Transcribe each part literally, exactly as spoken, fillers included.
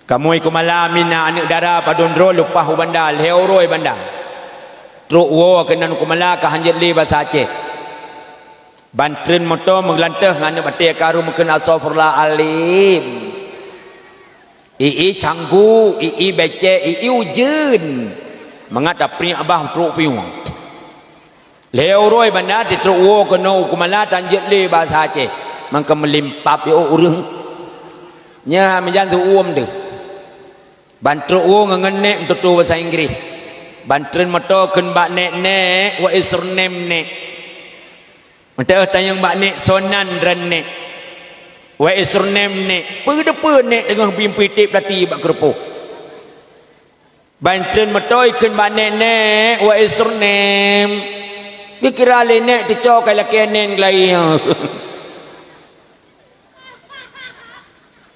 Kamoe Kumala mina aneuk dara padum droe leupah u Banda, lhèe uroe Banda. Trok woe keunan u Kumala ka hanjeuet lé basa Aceh. Ban treun moto meugeulanteh ngon aneuk batèe karu meukeun, "Astagfirullahalazim." Ié canggu, ié becek, ié ujeuen. Mangat tapriek bah trok piôh. Lhèe uroe Banda trok woe keunoe u Kumala, hanjeuet lé basa Aceh. Mangka meulimpap di ureueng. Nyan meujan seuuem deuh. Ban trok woe ngon, ngon nèk meututoe basa Inggris. Ban treun moto kheun bak nèk, "Nèk, what is your name, nèk?" Meuteumèe tanyong bak nèk, "Soe nan droen nèk? What is your name, nèk?" Peue teupeue nèk teungoh bimpi tiep lati bak keureupôh. Ban treun moto kheun bak nèk, "Nèk, what is your name?" Geukira lé nèk teucok kai lakèe nèn geulai.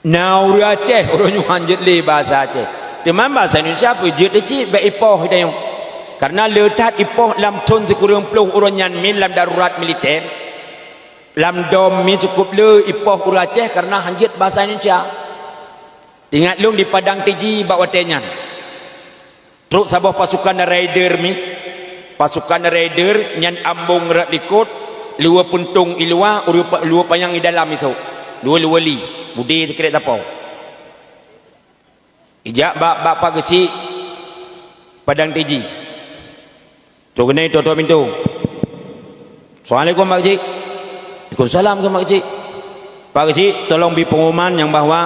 Na ureueng Aceh, ureueng nyoe hanjeuet lé basa Aceh. Teuma basa Indonesia peue jeuet cit, bèk ipoh tanyong. Karena le that ipoh lam thôn sikureueng ploh uroe nyan mi lam darurat militer. Lam dom mi cukup le ipoh ureueng Aceh karena hanjeuet basa Indonesia. Ingat lôn di Padang Tiji bak watèe nyan. Trok saboh pasukan raider mi. Pasukan raider nyan ambong rot likot, luwa puntông i luwa, ureueng pa-, luwa panyang i dalam itu. Luwa-luwa li, budi sikrék tapo. Ijak bak, bak Pak Geuchik Padang Tiji. Trok keunoe, tok-tok pintoe. "Assalamualaikum, Pak Geuchik." "Waalaikumsalam, Pak Geuchik." "Pak Geuchik, tolong bri pengumuman nyang bahwa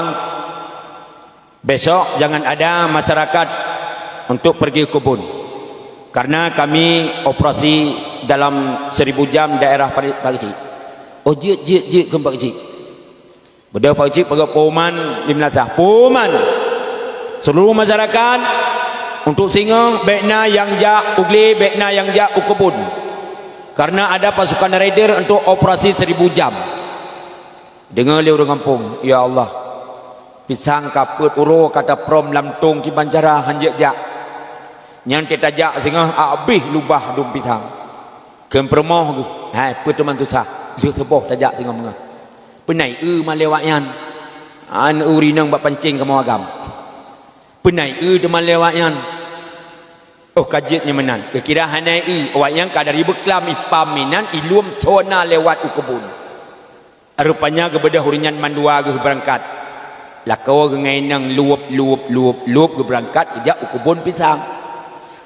besok jangan ada masyarakat untuk pergi ke kebun. Karena kami operasi dalam seribu jam daerah Pak Geuchik." "Oh, jeuet, jeuet, jeuet," kheun Pak Geuchik. Beudôh Pak Geuchik peugah pengumuman di meulasah. Pengumuman! Seluruh masyarakat, untuk singoh, bèk na nyang jak u glé, bèk na nyang jak u kebun. Karena ada pasukan raider untuk operasi seribu jam. Deungoe lé ureueng gampông, "Ya Allah, pisang ka peuet uroe ka taprom lam tông kiban cara hanjeuet jak. Nyan teuh tajak singoh abéh lubah dum pisang." Kheun peurumoh geuh, "Hai, peue teuma susah, lheueh suboh tajak singoh beungoh." Peue na ié malèe awaknyan. Aneuk ureueng inong bak pancéng kamoe agam. Peue na ié teuma malèe awaknyan. Oh, ka jeuet nyoe meunan. Geukira hana ié, awaknyan ka dari beuklam ipam inan ilom sona lewat u keubon. Rupanya geubeudôh ureueng nyan mandua geuh beurangkat. Lakoe geuh ngon inong luwueb, luwueb, luwueb, luwueb geubeurangkat geujak u keubon pisang.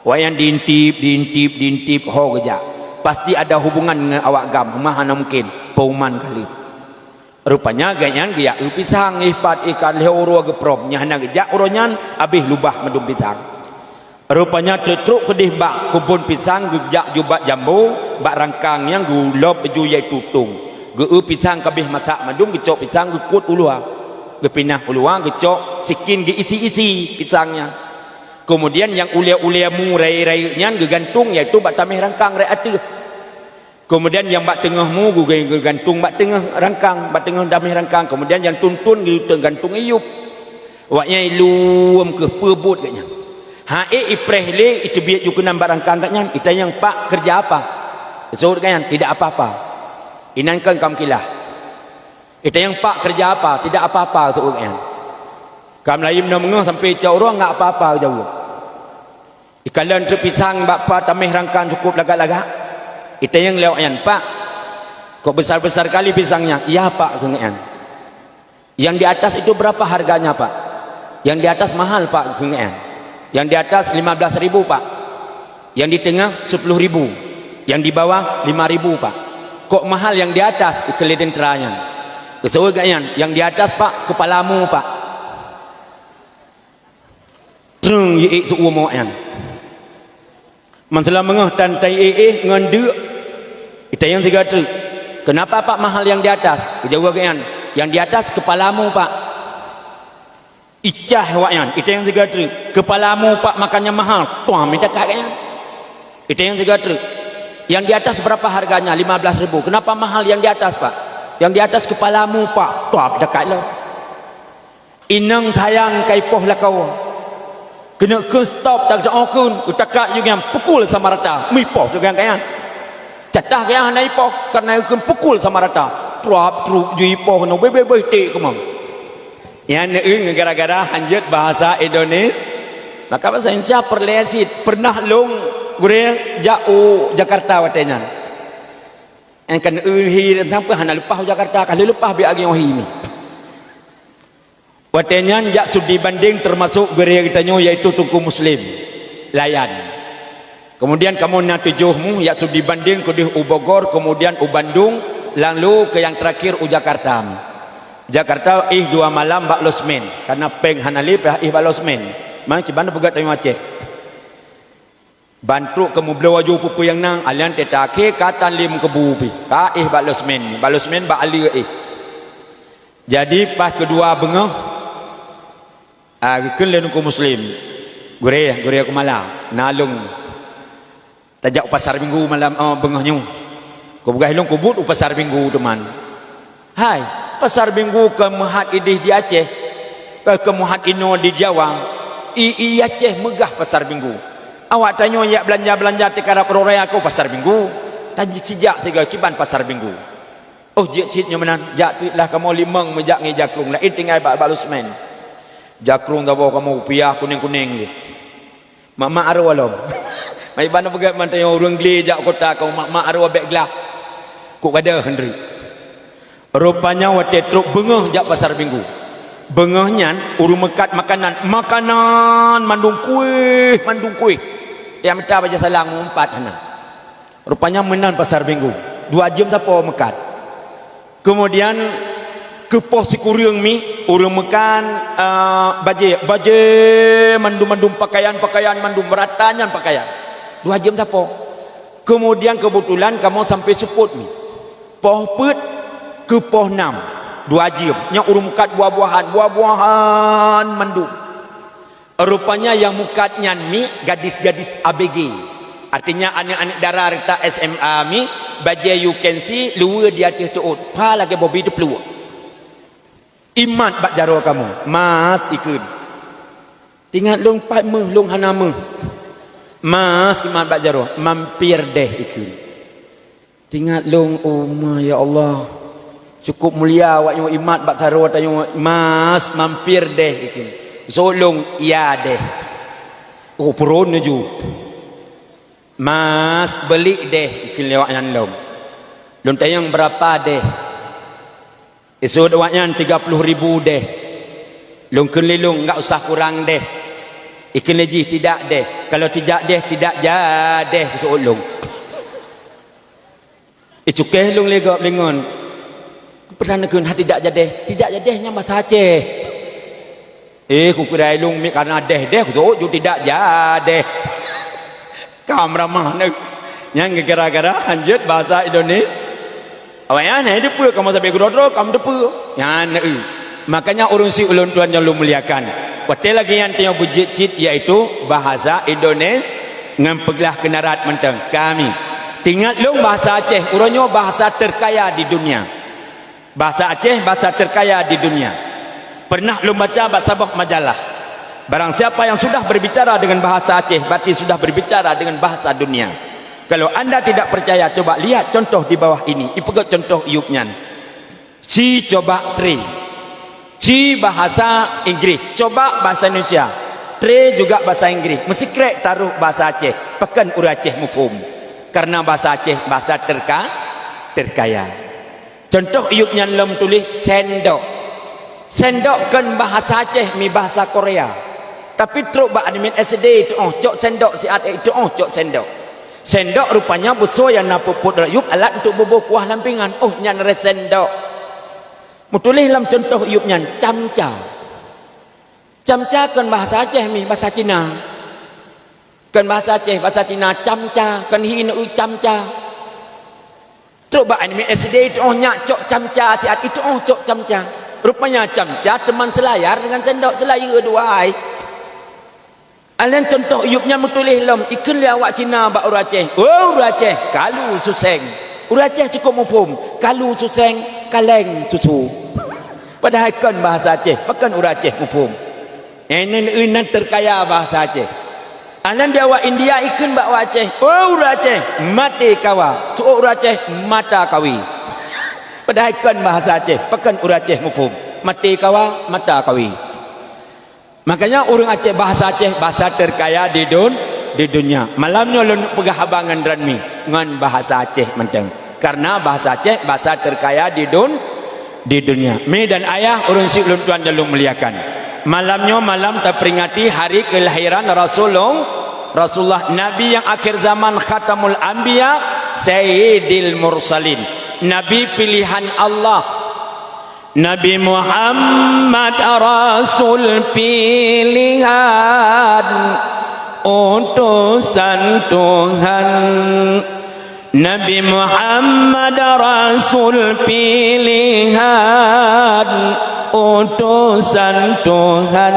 Awaknyan diintip, diintip, diintip, ho geujak. Pasti ada hubungan ngon awak agam, meuh hana mungken, peuman ka lheueh. Rupanya gobnyan geujak eu pisang, éh pat éh ka lheueh uroe geuprom, nyan hana geujak uroe nyan, abéh lubah mandum pisang. Rupanya trok-trok keudeh bak keubon pisang geujak jubak jambo, bak rangkang nyang geulop ju ié tutong. Geu-eu pisang ka abéh masak mandum, geucok pisang geukot u luwa. Geupinah u luwa geucok sikin geuisi-isi pisang nyan. Keumudian nyang ulèe-ulèe mu rayeuk-rayeuk nyan geugantong, yaitu bak taméh rangkang rot ateueh. Keumudian nyang bak teungoh mu geu-, geugantung bak teungoh rangkang, bak teungoh taméh rangkang. Keumudian nyang tun-tun geugantung iyup. Awaknyan ilom keuh peue buet gobnyan. Ha ék ipreh lé, iteubiet ju keunan bak rangkang gobnyan, itanyong, "Pak, kerja apa?" Geuseuôt gobnyan, "Tidak apa-apa." Inan kheun ka meukilah. Itanyong, "Pak, kerja apa?" "Tidak apa-apa," geuseuôt gobnyan. Ka meulayeue meunoe meungoh sampoe cok uroe, "Enggak apa-apa," geujaweueb. Ikalon treuk pisang bak pat taméh rangkang cukup lagak-lagak. Itanyong lé awaknyan, "Pak, kok besar-besar kali pisang nyan?" "Iya, Pak," kheun gobnyan. "Yang di atas itu berapa harganya, Pak?" "Yang di atas mahal, Pak," kheun gobnyan. "Yang di atas lima belas ribu, Pak. Yang di tengah sepuluh ribu. Yang di bawah lima ribu, Pak." "Kok mahal yang di atas?" Ikheun lé teuntara nyan. Geuseuôt gobnyan, "Yang di atas, Pak, kepalamu, Pak." Treun jiék seuuem awaknyan. Meuseuleueng beungoh tan taiék-ék ngon deuk, itanyong sigoe treuk, "Kenapa, Pak, mahal yang di atas?" Geujaweueb gobnyan, "Yang di atas kepalamu, Pak." Icah awaknyan, itanyong sigoe treuk, "Kepalamu, Pak, makanya mahal." Tuang mita kak gobnyan. Itanyong sigoe treuk, "Yang di atas berapa harganya?" "Lima belas ribu." "Kenapa mahal yang di atas, Pak?" "Yang di atas kepalamu, Pak." Tuang mita kak lom. Inong sayang ka ipoh lakoe. Keuneuk kheun stop, tak taokheun, geutakak ju nyan pukul sama rata, meuipoh ju nyan kayang. Catah kayang hana ipoh, karena geukheun pukul sama rata. Truap, trup, ju ipoh, keunoe beuh, beuh, beuh, tik keumang. Nyan neu gara-gara hanjeuet bahasa Indonesia. Maka bahasa Indonesia peureulée cit. Pernah lôn gurée jak u Jakarta watée nyan. Nyang kan eu hi sampai hana leupah u Jakarta, ka leupah biak agieng hi ni. Watée nyan jak studi banding, termasuk gurée geutanyoe, yaitu Teungku Muslim Layan. Kemudian kamoe na tujoh mu jak studi banding keudeh u Bogor, kemudian u Bandung, lalu ke yang terakhir u Jakarta. Jakarta ih dua malam bak losmen, karena péng hana lé payah ih bak losmen. Man kiban peugah tanyoe Aceh. Ban trok keu meubloe laju peue-peue nyang na, alian teutakhe ka tan lé meukeubeu pih. Ka ih bak losmen, bak losmen bak aleue ih. Jadi paih keudua beungoh, ah, geukheun lé Teungku Muslim, "Gurée, gurée Keumala, na lôn tajak u pasar minggu malam, oh, beungoh nyoe." Kupeugah lôn kubuet u pasar minggu teuma. Hai, pasar minggu keu meuhat ideh di Aceh, keu, keu meuhat inoe di Jawa, i, i Aceh meugah pasar minggu. Awak tanyoe jak beulanja-beulanja teukarab uroe raya keu pasar minggu. Taji sijak sigoe kiban pasar minggu. Oh, jeuet cit nyoe meunan, jak tuet lah kamoe limong meujak ngon jakrong, laén tinggai bak, bak losmen. Jakrong saboh kamoe rupiah kunéng-kunéng jih. Mak-mak aroe lom. Mai ban peugah mantong ureuëng glé jak kota keu mak-mak aroe bék glah. Kok gada hindri. Rupanya watée trok beungoh jak pasar minggu. Beungoh nyan ureuëng meukat makanan, makanan mandum kueh, mandum kueh. Tiap mita baja salang meuempat hana. Rupanya meunan pasar minggu. Dua jeuem sapo meukat. Kemudian keu poh sikureueng mi ureuëng meukat, eh, bajée, bajée mandum-mandum, pakaian-pakaian mandum, rata nyan pakaian. Dua jeuem sapo. Kemudian kebetulan kamoe sampai seupôt mi. Poh peuet keu poh nam, dua jeuem. Nyan ureuëng meukat buah-buahan, buah-buahan mandum. Rupanya nyang meukat nyan mi gadis-gadis A B G. Artinya aneuëk-aneuëk dara reutak S M A mi, bajée you can see, luweue di ateueh teuôt, pha lagée bobi teupluek. Imat bak jaroe kamoe, "Mas," ikheun. Tingat lôn pat meuh, lôn hana meuh. "Mas," imat bak jaroe, "mampir deh," ikheun. Tingat lôn, "Oh ma, ya Allah, cukup mulia awak nyoe, imat bak jaroe tanyoe, Mas, mampir deh," ikheun. Seuôt lôn, "Ya deh." Oh, peuron laju. "Mas, beulik deh," ikheun lé awak nyan lom. Lôn tanyong, "Beurapa deh?" Iseuôt awak nyan, "Tiga puluh ribu deh." Lôn kheun lé lôn, "Enggak usah kurang deh." Ikheun lé jih, "Tidak deh. Kalau tidak deh, tidak jadeh," seuôt lôn. Icukéh lôn lé gob lingon. Peureunah neukheun, "Ha, tidak jadeh." "Tidak jadeh nyan bahasa Aceh." Eh, kukira ilung miet karena deh-deh, kuteuôt ju tidak jadeh. Kam ramah neu. Nyang gara-gara hanjeuet bahasa Indonesia. Awaknyan hai teupeue, kamoe sabe keudroe-droe, kam teupeue. Nyan neu. Makanya ureuëng si ulôn tuan nyang lôn muliakan. Watée lagée nyan tanyoe beujeuet cit, yaitu bahasa Indonesia ngon peuglah keunarat mantong. Kami. Tingat lôn bahasa Aceh, uroe nyoe bahasa terkaya di dunia. Bahasa Aceh, bahasa terkaya di dunia. Pernah lôn baca bak saboh majalah, "Barang siapa yang sudah berbicara dengan bahasa Aceh, berarti sudah berbicara dengan bahasa dunia." Kalau anda tidak percaya, coba lihat contoh di bawah ini. Ipeugét contoh iyup nyan. Ci coba tre. Ci bahasa Inggris. Coba bahasa Indonesia. Tre juga bahasa Inggris. Meusikrek taroh bahasa Aceh. Pakon ureuëng Aceh muphom. Karena bahasa Aceh, bahasa terka-, terkaya. Contoh iyup nyan lom tuléh sendok. Sendok kon bahasa Aceh, mi bahasa Korea. Tapi trok bak aneuk S D itu, oh, cok sendok siat, eh, itu, oh, cok sendok. Sendok rupanya beusoe nyang na peuet-peuet rayueb, alat untuk beuboh kuah lam pingan. Oh, nyan re sendok. Meutuléh lam contoh iyup nyan, camca. Camca kon bahasa Aceh mi, bahasa Cina. Kon bahasa Aceh, bahasa Cina, camca, kon hi neu camca. Trok bak aneuk S D itu, oh, nyak cok camca siat itu, oh, cok camca. Rupanya camca teuma seulayar dengan sendok, seulayeue dua ai. Alén contoh iyup nyan meutuléh lom, ikheun lé awak Cina bak ureuëng Aceh, "Oh, ureuëng Aceh, kalu suseng." Ureuëng Aceh cukup muphom, "Kalu suseng, kaleng susu." Padahai kon bahasa Aceh, pakon ureuëng Aceh muphom. Nyan, nyan terkaya bahasa Aceh. Alén di awak India ikheun bak awak Aceh, "Oh, ureuëng Aceh, maté kawa." Seuôt ureuëng Aceh, "Mata kawi." Padahai kon bahasa Aceh, pakon ureuëng Aceh muphom. Maté kawa, mata kawi. Makanya ureuëng Aceh, bahasa Aceh, bahasa terkaya di dun-, di dunia. Malam nyoe lôn peugah haba ngon Ranmi, ngon bahasa Aceh mantong. Karena bahasa Aceh, bahasa terkaya di dun-, di dunia. Mi dan ayah, ureuëng syik lôn tuan dan lôn muliakan. Malam nyoe malam taperingati hari kelahiran Rasulullah, Rasulullah, Nabi yang akhir zaman, Khatamul Anbiya, Sayyidil Mursalin. Nabi pilihan Allah. Nabi Muhammad rasul pilihan, utusan Tuhan. Nabi Muhammad rasul pilihan, utusan Tuhan.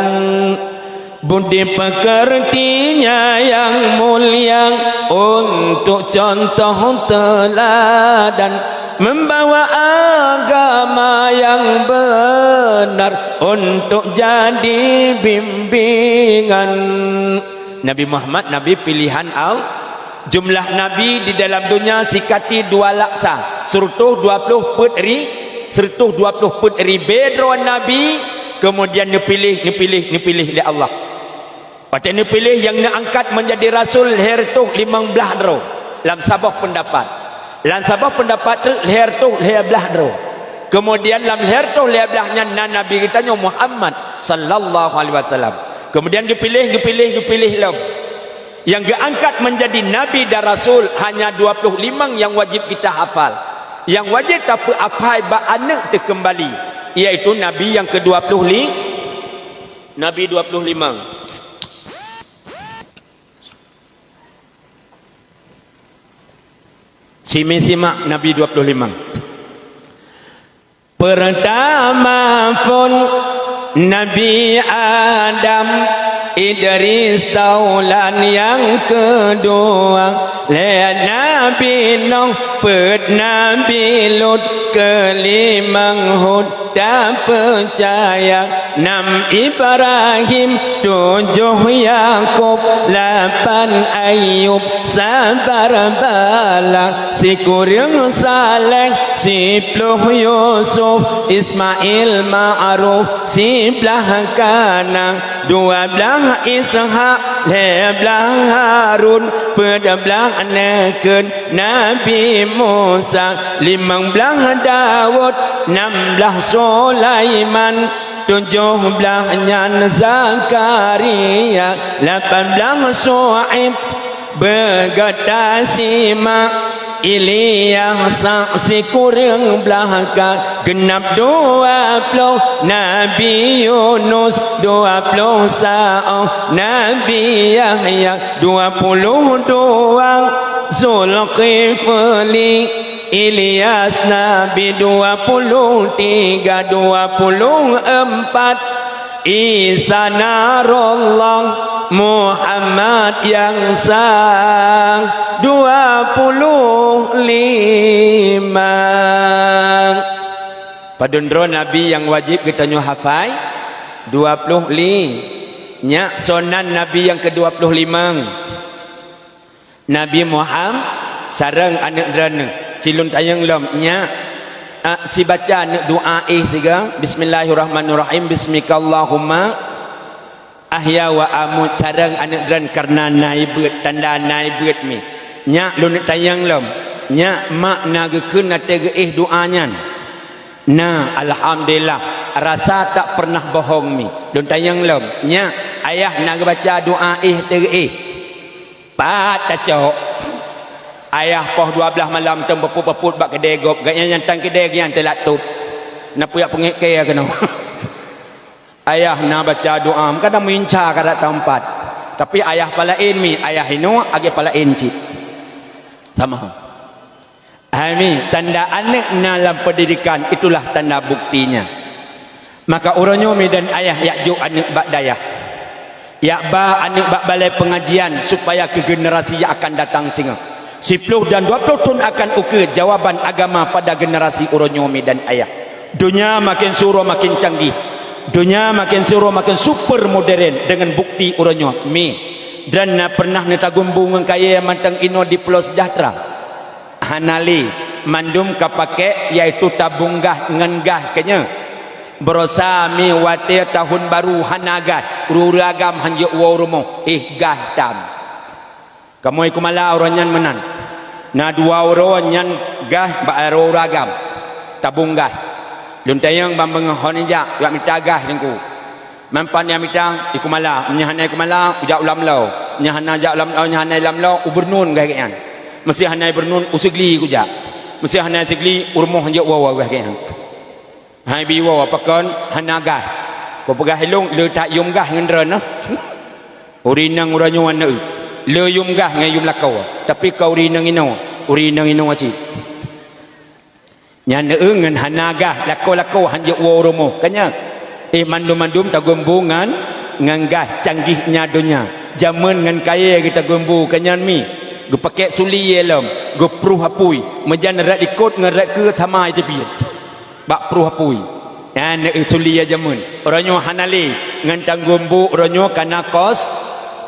Budi pekertinya yang mulia untuk contoh teladan, membawa agama yang benar untuk jadi bimbingan. Nabi Muhammad, Nabi pilihan Allah. Jumlah nabi di dalam dunia sikati dua laksa, seratus dua puluh peuet ri-, seratus dua puluh peuet ribée droe nabi, kemudian neupiléh, neupiléh, neupiléh lé Allah. Watée neupiléh nyang neuangkat menjadi rasul lhée reutôh limong blaih droe lam saboh peundapat. Lam saboh peundapat treuk lhée reutôh lhée blaih droe. Kemudian lam lhée reutôh lhée blaih nyan na Nabi geutanyoe Muhammad sallallahu alaihi wasallam. Kemudian geupiléh, geupiléh, geupiléh lom. Nyang geuangkat menjadi nabi dan rasul hanya dua puluh limong nyang wajéb kita hafal. Nyang wajéb tapeuaphai bak aneuëk teuh keumbali, yaitu nabi nyang keudua puluh li-, nabi dua puluh limong. Simi simak nabi dua puluh limong. Pertama phon Nabi Adam, Idris taulan nyang keudua, lhée Nabi Nuh, peuet Nabi Lut, keulimong Hud tapeucaya, nam Ibrahim, tujoh Yakub, lapan Ayub, sabar bala, sikureueng Saleh, siploh Yusuf, Ismail, Ma'ruf, siblaih Kana, dua blaih Ishak, lhée blaih Harun, peuet blaih neukeuen Nabi Musa, limong blaih Daud, nam blaih Sulaiman, tujoh blaih nyan Zakaria, lapan blaih Syu'aib, beugata simak Ilyas, sikureueng blaih ka, geunab dua ploh Nabi Yunus, dua ploh saoh Nabi Yahya, dua puluh dua Zulkifli, Ilyas Nabi, dua puluh tiga, dua puluh empat Isa Nasrullah, Muhammad nyang sang, dua puluh lima. Padum droe nabi nyang wajéb geutanyoe hafai? Dua puluh li. Nyak sonan nabi nyang keudua puluh limong. Nabi Muhammad, sarong aneuëk droeneuh, cilun tanyong lom, nyak, a, sibaca aneuëk doa éh siga, Bismillahirrahmanirrahim, Bismikallahumma ahya wa amut, sarong aneuëk droen kareuna na ibeuet, tanda na ibeuet mi. Nyak, lôn tanyong lom, nyak, mak na geukheun ateueh geuéh doa nyan? Na, alhamdulillah, rasa tak pernah bohong mi. Lôn tanyong lom, nyak, ayah na geubaca doa éh ateueh geuéh? Pat tacok. Ayah poh dua blaih malam teuh bapot-bapot bak keudée gob, gobnyan nyang tan keudée gobnyan teuh lat tôb. Na peue jak peungét kée keunoe. Ayah na baca doa, meukadan meuinca ka dak tampat. Tapi ayah palaén mi, ayah inoe agée palaén cit. Sama. Hai mi, tanda aneuëk na lam pendidikan, itulah tanda buktinya. Maka uroe nyoe mi dan ayah jak jok aneuëk bak dayah. Jak ba aneuëk bak balai pengajian supaya keu generasi yang akan datang singoh. Siploh dan dua ploh thon akan ukeue jawaban agama pada generasi uroe nyoe mi dan ayah. Donya makin siuroe makin canggih. Donya makin siuroe makin super modern dengan bukti uroe nyoe mi. Dan na pernah neutagumbu ngon kayée mantong inoe di Pulo Sejahtera? Hana lé, mandum ka pakék, yaitu tabong gas ngon gas keunyoe. Baroesa mi watée tahun baru hana gaih, ureuëng-ureuëng agam hanjeuet woe u rumoh, éh gaih tam. Kamoe i Keumala uroe nyan meunan. Na dua uroe nyan gaih bak uroe-uroe agam. Tabong gaih. Lôn tanyong ban beungoh hon jak, jak mita gaih Teungku. Meupan nyang mita i Keumala, meunyoe hana i Keumala, ujak u Lamlo. Meunyoe hana jak u Lamlo, meunyoe hana i Lamlo, u Beurnun gaih gobnyan. Meusé hana i Beurnun, u Sigli kujak. Meusé hana i Sigli, u rumoh jeuet woe-woe gaih gobnyan. Hai bi woe pakon hana gaih. Kupeugah ilong le that yum gaih ngon droeneuh. Ureuëng inong uroe nyoe aneuëk. Le yum gaih ngon yum lakoe. Tapi ka ureuëng inong inoe, ureuëng inong inoe cit. Nyan aneuëk ngon hana gaih, lakoe-lakoe hanjeuet woe u rumoh. Ka nyan. Éh mandum-mandum taguen bu ngon, ngon gaih canggih nya donya. Jameun ngon kayée geutaguen bu ka nyan mi. Geupakée suli lom, geupruh apui, meujan rot likot ngon rot keue sama jiteubiet. Bak pruh apui. Nyan neueu suli ya jameun. Uroe nyoe hana lé ngon taguen bu uroe nyoe kana kos,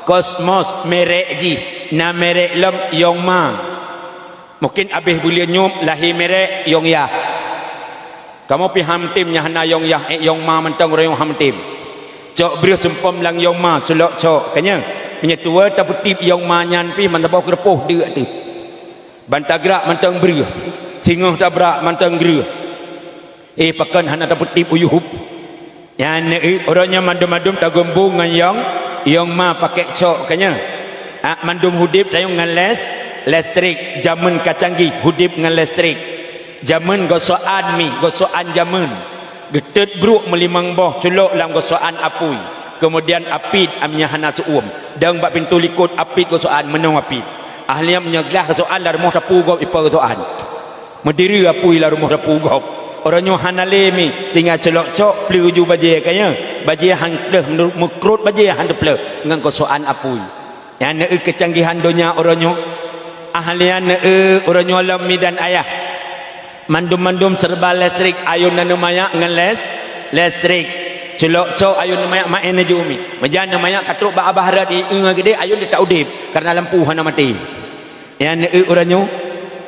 Cosmos merek jih. Na merek lom Yongma. Mungkin abéh buleuen nyoe lahé merek Yongyah. Kamoe pih ham tem nyang hana Yongyah, ék Yongma mantong uroe nyoe ham tem. Cok breuh sumpom lam Yongma sulok cok ka nyan. Meunyoe tuwoe tapeutieb Yongma nyan pih mantong boh keureupôh deuk teuh. Ban tagrak mantong breuh, singoh tabrak mantong greuh. Éh pakon hana tapeutieb u yuhup. Nyan neueu uroe nyoe mandum-mandum taguen bu ngon yong, Yongma pakée cok ka nyan. Ak mandum hudeb tayong ngon les, listrik, jameun ka canggih hudeb ngon listrik. Jameun gosokan mi, gosokan jameun. Geutot bruek meulimong boh culok lam gosokan apui. Keumudian apiet am nyang hana seu-uem. Dong bak pintoe likot apiet gosokan meunoe apiet. Ahlian meunyoe glah gosokan lam rumoh tapu gob ipo gosokan. Meudiri apui lam rumoh tapu gob. Uroe nyoe hana lé mi, tinggai culok cok pleue ju bajée ka nyan. Bajée han pleuh, meukrot bajée han teupleuh ngon gosokan apui. Nyan neueu keucanggihan donya uroe nyoe. Ahlian neueu uroe nyoe lom mi dan ayah. Mandum-mandum serba listrik, ayôn aneuk manyak ngon les, listrik. Culok cok ayôn aneuk manyak maén laju mi. Meujan aneuk manyak ka trok bak abah rot i, ngon geudeh ayôn teutap udeb karena lampu hana maté. Nyan neueu uroe nyoe.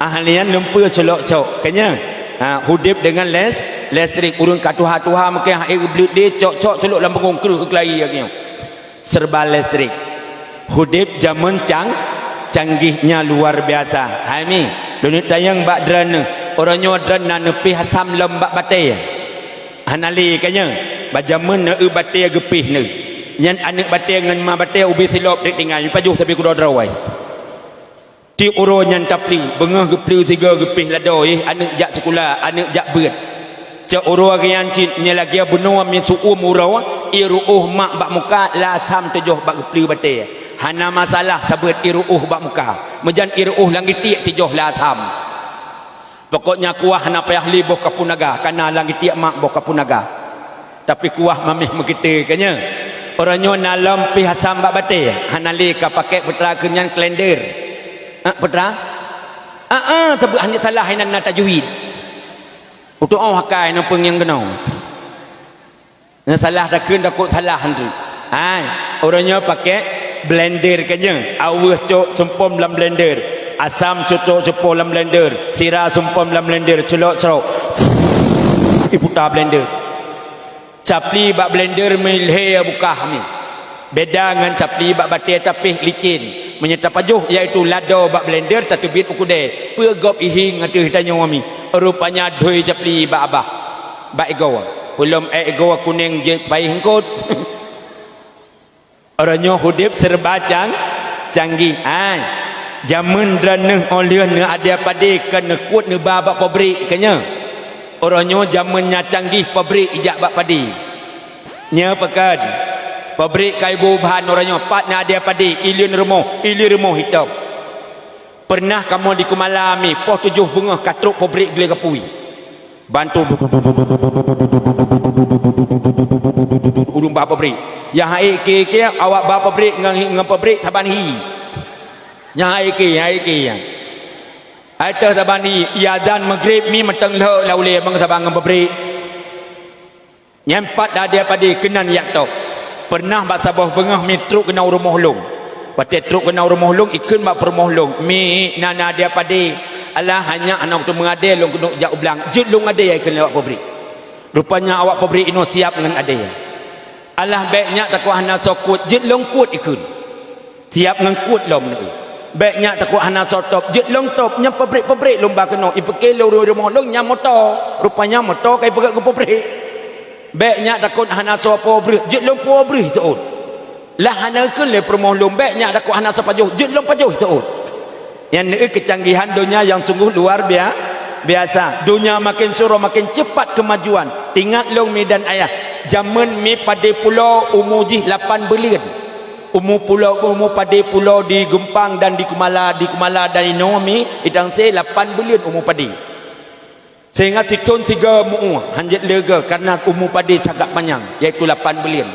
Ahlian lumpeue culok cok. Ka nyan. Ha, hudeb deungon les, listrik. Ureuëng ka tuha-tuha meukeue hana geubleut deh, cok-cok culok lam beungong kreueh keulai lagée nyoe. Serba listrik. Hudeb jameun cang-, canggih nya luar biasa. Hai mi, lôn tanyong bak droeneuh, uroe nyoe droeneuh na neupih asam lom bak batée? Hana lé ka nyan, bak jameun neueu batée geupih neuh. Nyan aneuëk batée ngon ma batée ubé silop teuk tinggai, pajoh sabe keudroe-droe. Tieb uroe nyan tapleue, beungoh geupleue sigoe geupih ladoe, aneuëk jak sikula, aneuëk jak beuet. Cok uroe geuyan cit nyoe lagée bunoe mi seu-uem uroe, ié reuôh mak bak muka, lasam teujoh bak geupleue batée. Hana masalah sabeut ié reuôh bak muka. Meujan ié reuôh lam geutiek teujoh lasam. Pokoknya kuah hana payah lé boh kapun naga, kana lam geutiek mak boh kapun naga. Tapi kuah mameh meukeute ka nyan. Uroe nyoe na lom pih asam bak batée, hana lé ka pakée peutra keu nyan kalender. Ah, peutra? Ah, ah, sabeut hana salah inan na tajwid. Utoh akai na peungieng keunoe. Na salah takheun takot salah tu. Hai, uroe nyoe pakée blender ka nyan. Aweueh cok sumpom lam blender. Asam cok sumpom lam blender. Sira sumpom lam blender. Culok-culok. Iputa blender. Capli bak blender mi lhée bukah mi. Beda ngon capli bak batée tapih licin. Meunyoe tapajoh iaitu lado bak blender tateubiet u keudée. Peue gob ihieng ateueh tanyoe mi. Rupanya dhui capli bak abah. Bak igoe. Peulom ék igoe kuneng jeuet paih eungkot. Uroe nyoe hudeb serba cang-, canggih. Hai. Jameun droeneuh óh lheueh neuh adia padé kon neukot neuba bak pabrik ka nyan. Uroe nyoe jameun nya canggih pabrik ijak bak padé. Nyoe pakon. Pabrik ka iboh bahan uroe nyoe pat na adia padé, ileuen rumoh, ileuen rumoh itong. Peureunah kamoe di Keumala mi, poh tujoh beungoh ka trok pabrik glé gapui. Bantu ureuëng ba pabrik. Nyang hai ké-ké awak ba pabrik ngon, ngon pabrik saban hi. Nyang hai ké, hai ké. Ai teuh saban hi, iazan maghrib mi mantong lhok lam ulée bangon saban ngon pabrik. Nyan pat adia padé keunan jak top. Peureunah bak saboh beungoh mi trok keunan u rumoh lôn. Watée trok keunan u rumoh lôn, ikheun bak peurumoh lôn, "Mi, na, na adia padé." "Alah, hai nyak, hana kuteumé adia lôn keuneuk jak u blang." "Jeuet lôn adia," ikheun lé bak pabrik. Rupanya awak pabrik inoe siap ngon adé. Alah, bék nyak takot hana soe kuet, jeuet lôn kuet ikheun. Siap ngon kuet lom neu. Bék nyak takot hana soe top, jeuet lôn top. Nyang pabrik-pabrik lôn ba keunoe, ipeuke lôn rumoh lôn nyang moto. Rupanya moto ka ipeugét keu pabrik. Bék nyak takot hana soe po breuh, jeuet lôn po breuh seuôt. Lah hana kheun lé peurumoh lôn, bék nyak takot hana soe pajoh, jeuet lôn pajoh seuôt. Nyan neu keucanggihan donya nyang sungguh luar bia-, biasa. Donya makin syuroe makin cepat kemajuan. Ingat lôn mi dan ayah, jameun mi padé pulo umu jih lapan buleuen. Umu pulo, umu padé pulo di Geumpang dan di Keumala, di Keumala dan inoe mi, i Tangse lapan buleuen umu padé. Sehingga sithon sigoe meu-ue, hanjeuet leugoe karena umu padé sangat panyang, yaitu lapan buleuen.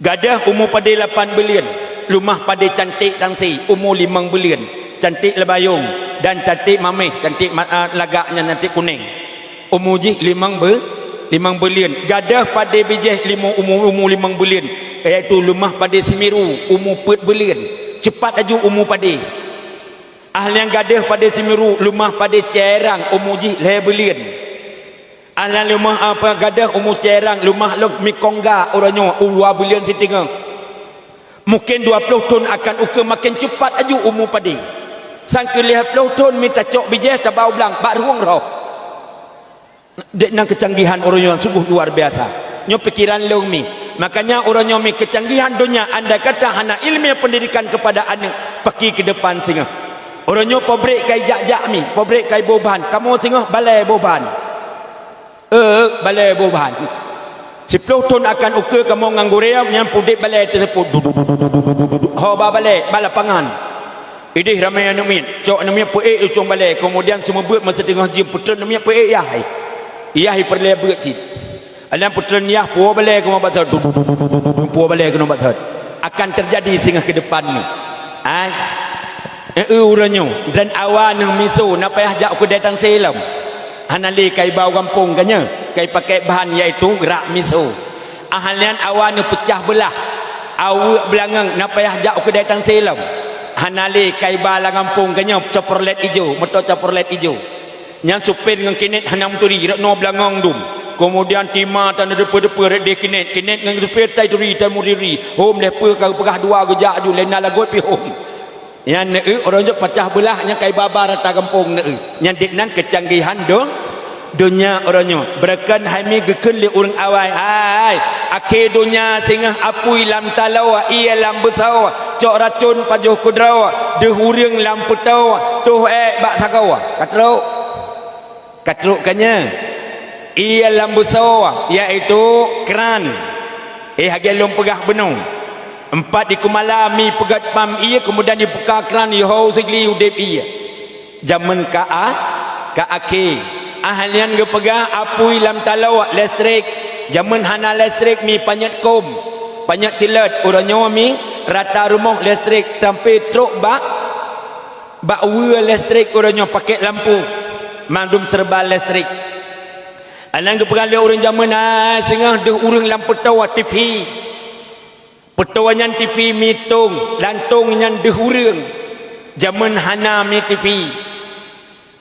Gadôh umu padé lapan buleuen, leumah padé cantik Tangse, umu limong buleuen, cantik Labayong dan cantik Mameh, cantik ma-, a, lagak nyan, cantik Kuneng. Umu jih limong bu-, limong buleuen. Gadôh padé bijéh limo umu, umu limong buleuen, yaitu leumah padé Seumiru, umu peuet buleuen. Cepat laju umu padé. Ahlian gadôh padé Seumiru, leumah padé Cairang, umu jih lhée buleuen. Ahlian leumah apa gadôh umu Cairang, leumah lom mi Kongga uroe nyoe, dua buleuen siteungoh. Mungkin dua ploh thon akan ukeue makin cepat laju umu padé. Sang keu lhée ploh thon mi tacok bijéh tabau blang bak rueng roh. Dek nan keucanggihan uroe nyoe sungguh luar biasa. Nyoe pikiran lôn mi. Makanya uroe nyoe mi keucanggihan donya andai kata hana ilmu pendidikan kepada aneuk, paki keu depan singoh. Uroe nyoe pabrik kai jak-jak mi, pabrik kai boh bahan, kamoe singoh balée boh bahan. Eh, balée boh bahan. Siploh thon akan ukeue kamoe ngon gurée nyan pudeb balée teuseupuet. Ho ba balée, ba lapangan. Ideh ramé aneuk miet, cok aneuk miet peuék lucong balée, kemudian seumeubeuet meusideuengah jeuem peutreun aneuk miet peuék yah. Yah ipeureulée beuet cit. Alam peutreun yah puwoe balée keunoe bak thot, puwoe balée keunoe bak thot. Akan teujadi singoh keu depan nyoe. Ai. Eh, eh, uroe nyoe dan awa neuh miso na payah jak u keudai Tangse lom. Hana lé kai ba u gampông ka nyoe, kai pakai bahan yaitu rak miso. Ahlian awa neuh peucah beulah, aweuek beulangong na payah jak u keudai Tangse lom. Hana lé kai ba lam gampông ka nyoe Chevrolet ijo, moto Chevrolet ijo. Nyan supir ngon kinet hana meuturi, rot noe beulangong dum. Kemudian tima tan deupeu-deupeu rot deh kinet, kinet ngon supir tai turi, tai muri-uri. Hom lheuh peue ka geupeugah dua geujak aju, lé na lagot pi hom. Nyan neu, uroe nyoe pacah beulah nyang kai baba rata gampông neu. Nyan dek nan keucanggihan do-, donya uroe nyoe. Beureukan hai mi geukheun lé ureuëng awai, hai, akhé donya singoh apui lam taloe, ié lam beusoe, cok racon pajoh keudroe, deuh ureuëng lam peutoe, toh ék bak sagoe. Ka trok. Ka trok ka nyoe. Ié lam beusoe, yaitu kran. Eh, lagée lôn peugah bunoe. Empat di Keumala mi peugét pam ié, keumudian jibuka kran, yoh sigli udeb ié. Jameun ka a-, ka akhé. Ahlian geupeugah apui lam taloe listrik. Jameun hana listrik mi panyöt kom, panyöt cilot. Uroe nyoe mi rata rumoh listrik sampai trok bak Bak weue listrik uroe nyoe pakai lampu, mandum serba listrik. Aneuk geupeugah lé ureuëng jameun, ah, singoh deuh ureuëng lam peutoe T V. Peutoe nyan T V mi tong, lam tong nyan deuh ureuëng. Jameun hana mi T V.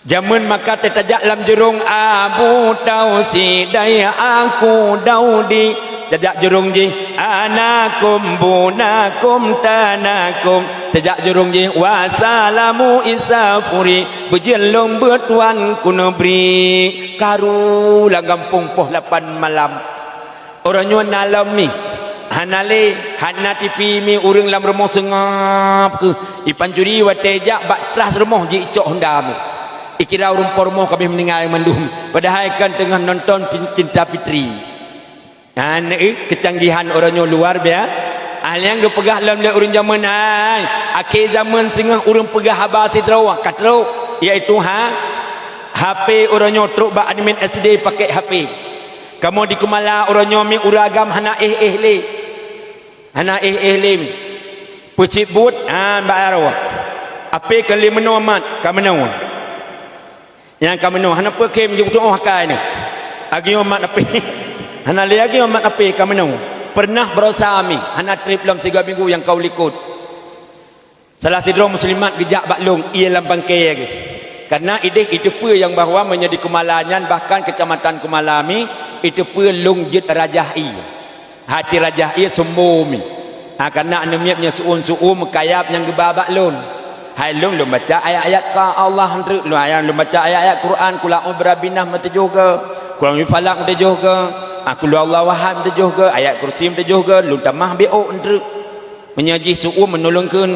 Jameun maka teutajak lam jurong Abu Tausi dai aku Daudi. Tajak jurong jih, anakum bunakum tanakum. Tajak jurong jih, wasalamu isafuri. Beujeuet lôn beutuan ku neubri. Karu lam gampông poh lapan malam. Uroe nyoe na lom mi. Hana lé, hana T V mi ureuëng lam rumoh seungab keuh. Ipancuri watée jak bak tras rumoh ji icok honda mi. Ikira ureuëng po rumoh kabeh meuninggai mandum. Padahai kan teungoh nonton pin-, Cinta Fitri. Nah, neu, keucanggihan uroe nyoe luar bia-, ah, nyang geupeugah lom lé ureuëng jameun, hai, akhé jameun singoh ureuëng peugah haba sidroe ka trok, yaitu ha, H P uroe nyoe trok bak admin S D pakai H P. Kamoe di Keumala uroe nyoe mi ureuëng agam hana éh-éh lé. Hana éh-éh lé mi. Peucit buet, ha, bak aroe. Ape ka lé meunoe mat, ka meunoe. Nyang ka meunoe, hana peue khém jeuet tuoh akai nyoe. Agium mat api. Hana lé agium mat api ka meunoe. Peureunah baroesa mi, hana treb lom sigoe minggu nyang ka u likot. Salah sidroe muslimat geujak bak lôn, ié lam bangke geuh. Karena ideh iteupeue nyang bahwa meunyoe di Keumala nyan, bahkan keucamatan Keumala mi, Iteupeue lôn jeuet rajah ié. Hati rajah ié sumbom. Ha, kana aneuk miet nyoe su'um-su'um meukayab nyang geuba bak lôn. Hai lôn, lôn baca ayat-ayat ka Allah eunteuk, lôn ayat, lôn baca ayat-ayat Quran, Qul a'udzu birabbin nas meutujoh goe, Qul a'udzu birabbis falaq meutujoh goe, ah, Qul huwallahu ahad meutujoh goe, Ayat Kursi meutujoh goe, lôn tamah biôk eunteuk. Meunyoe jih su'um meunulungkeun.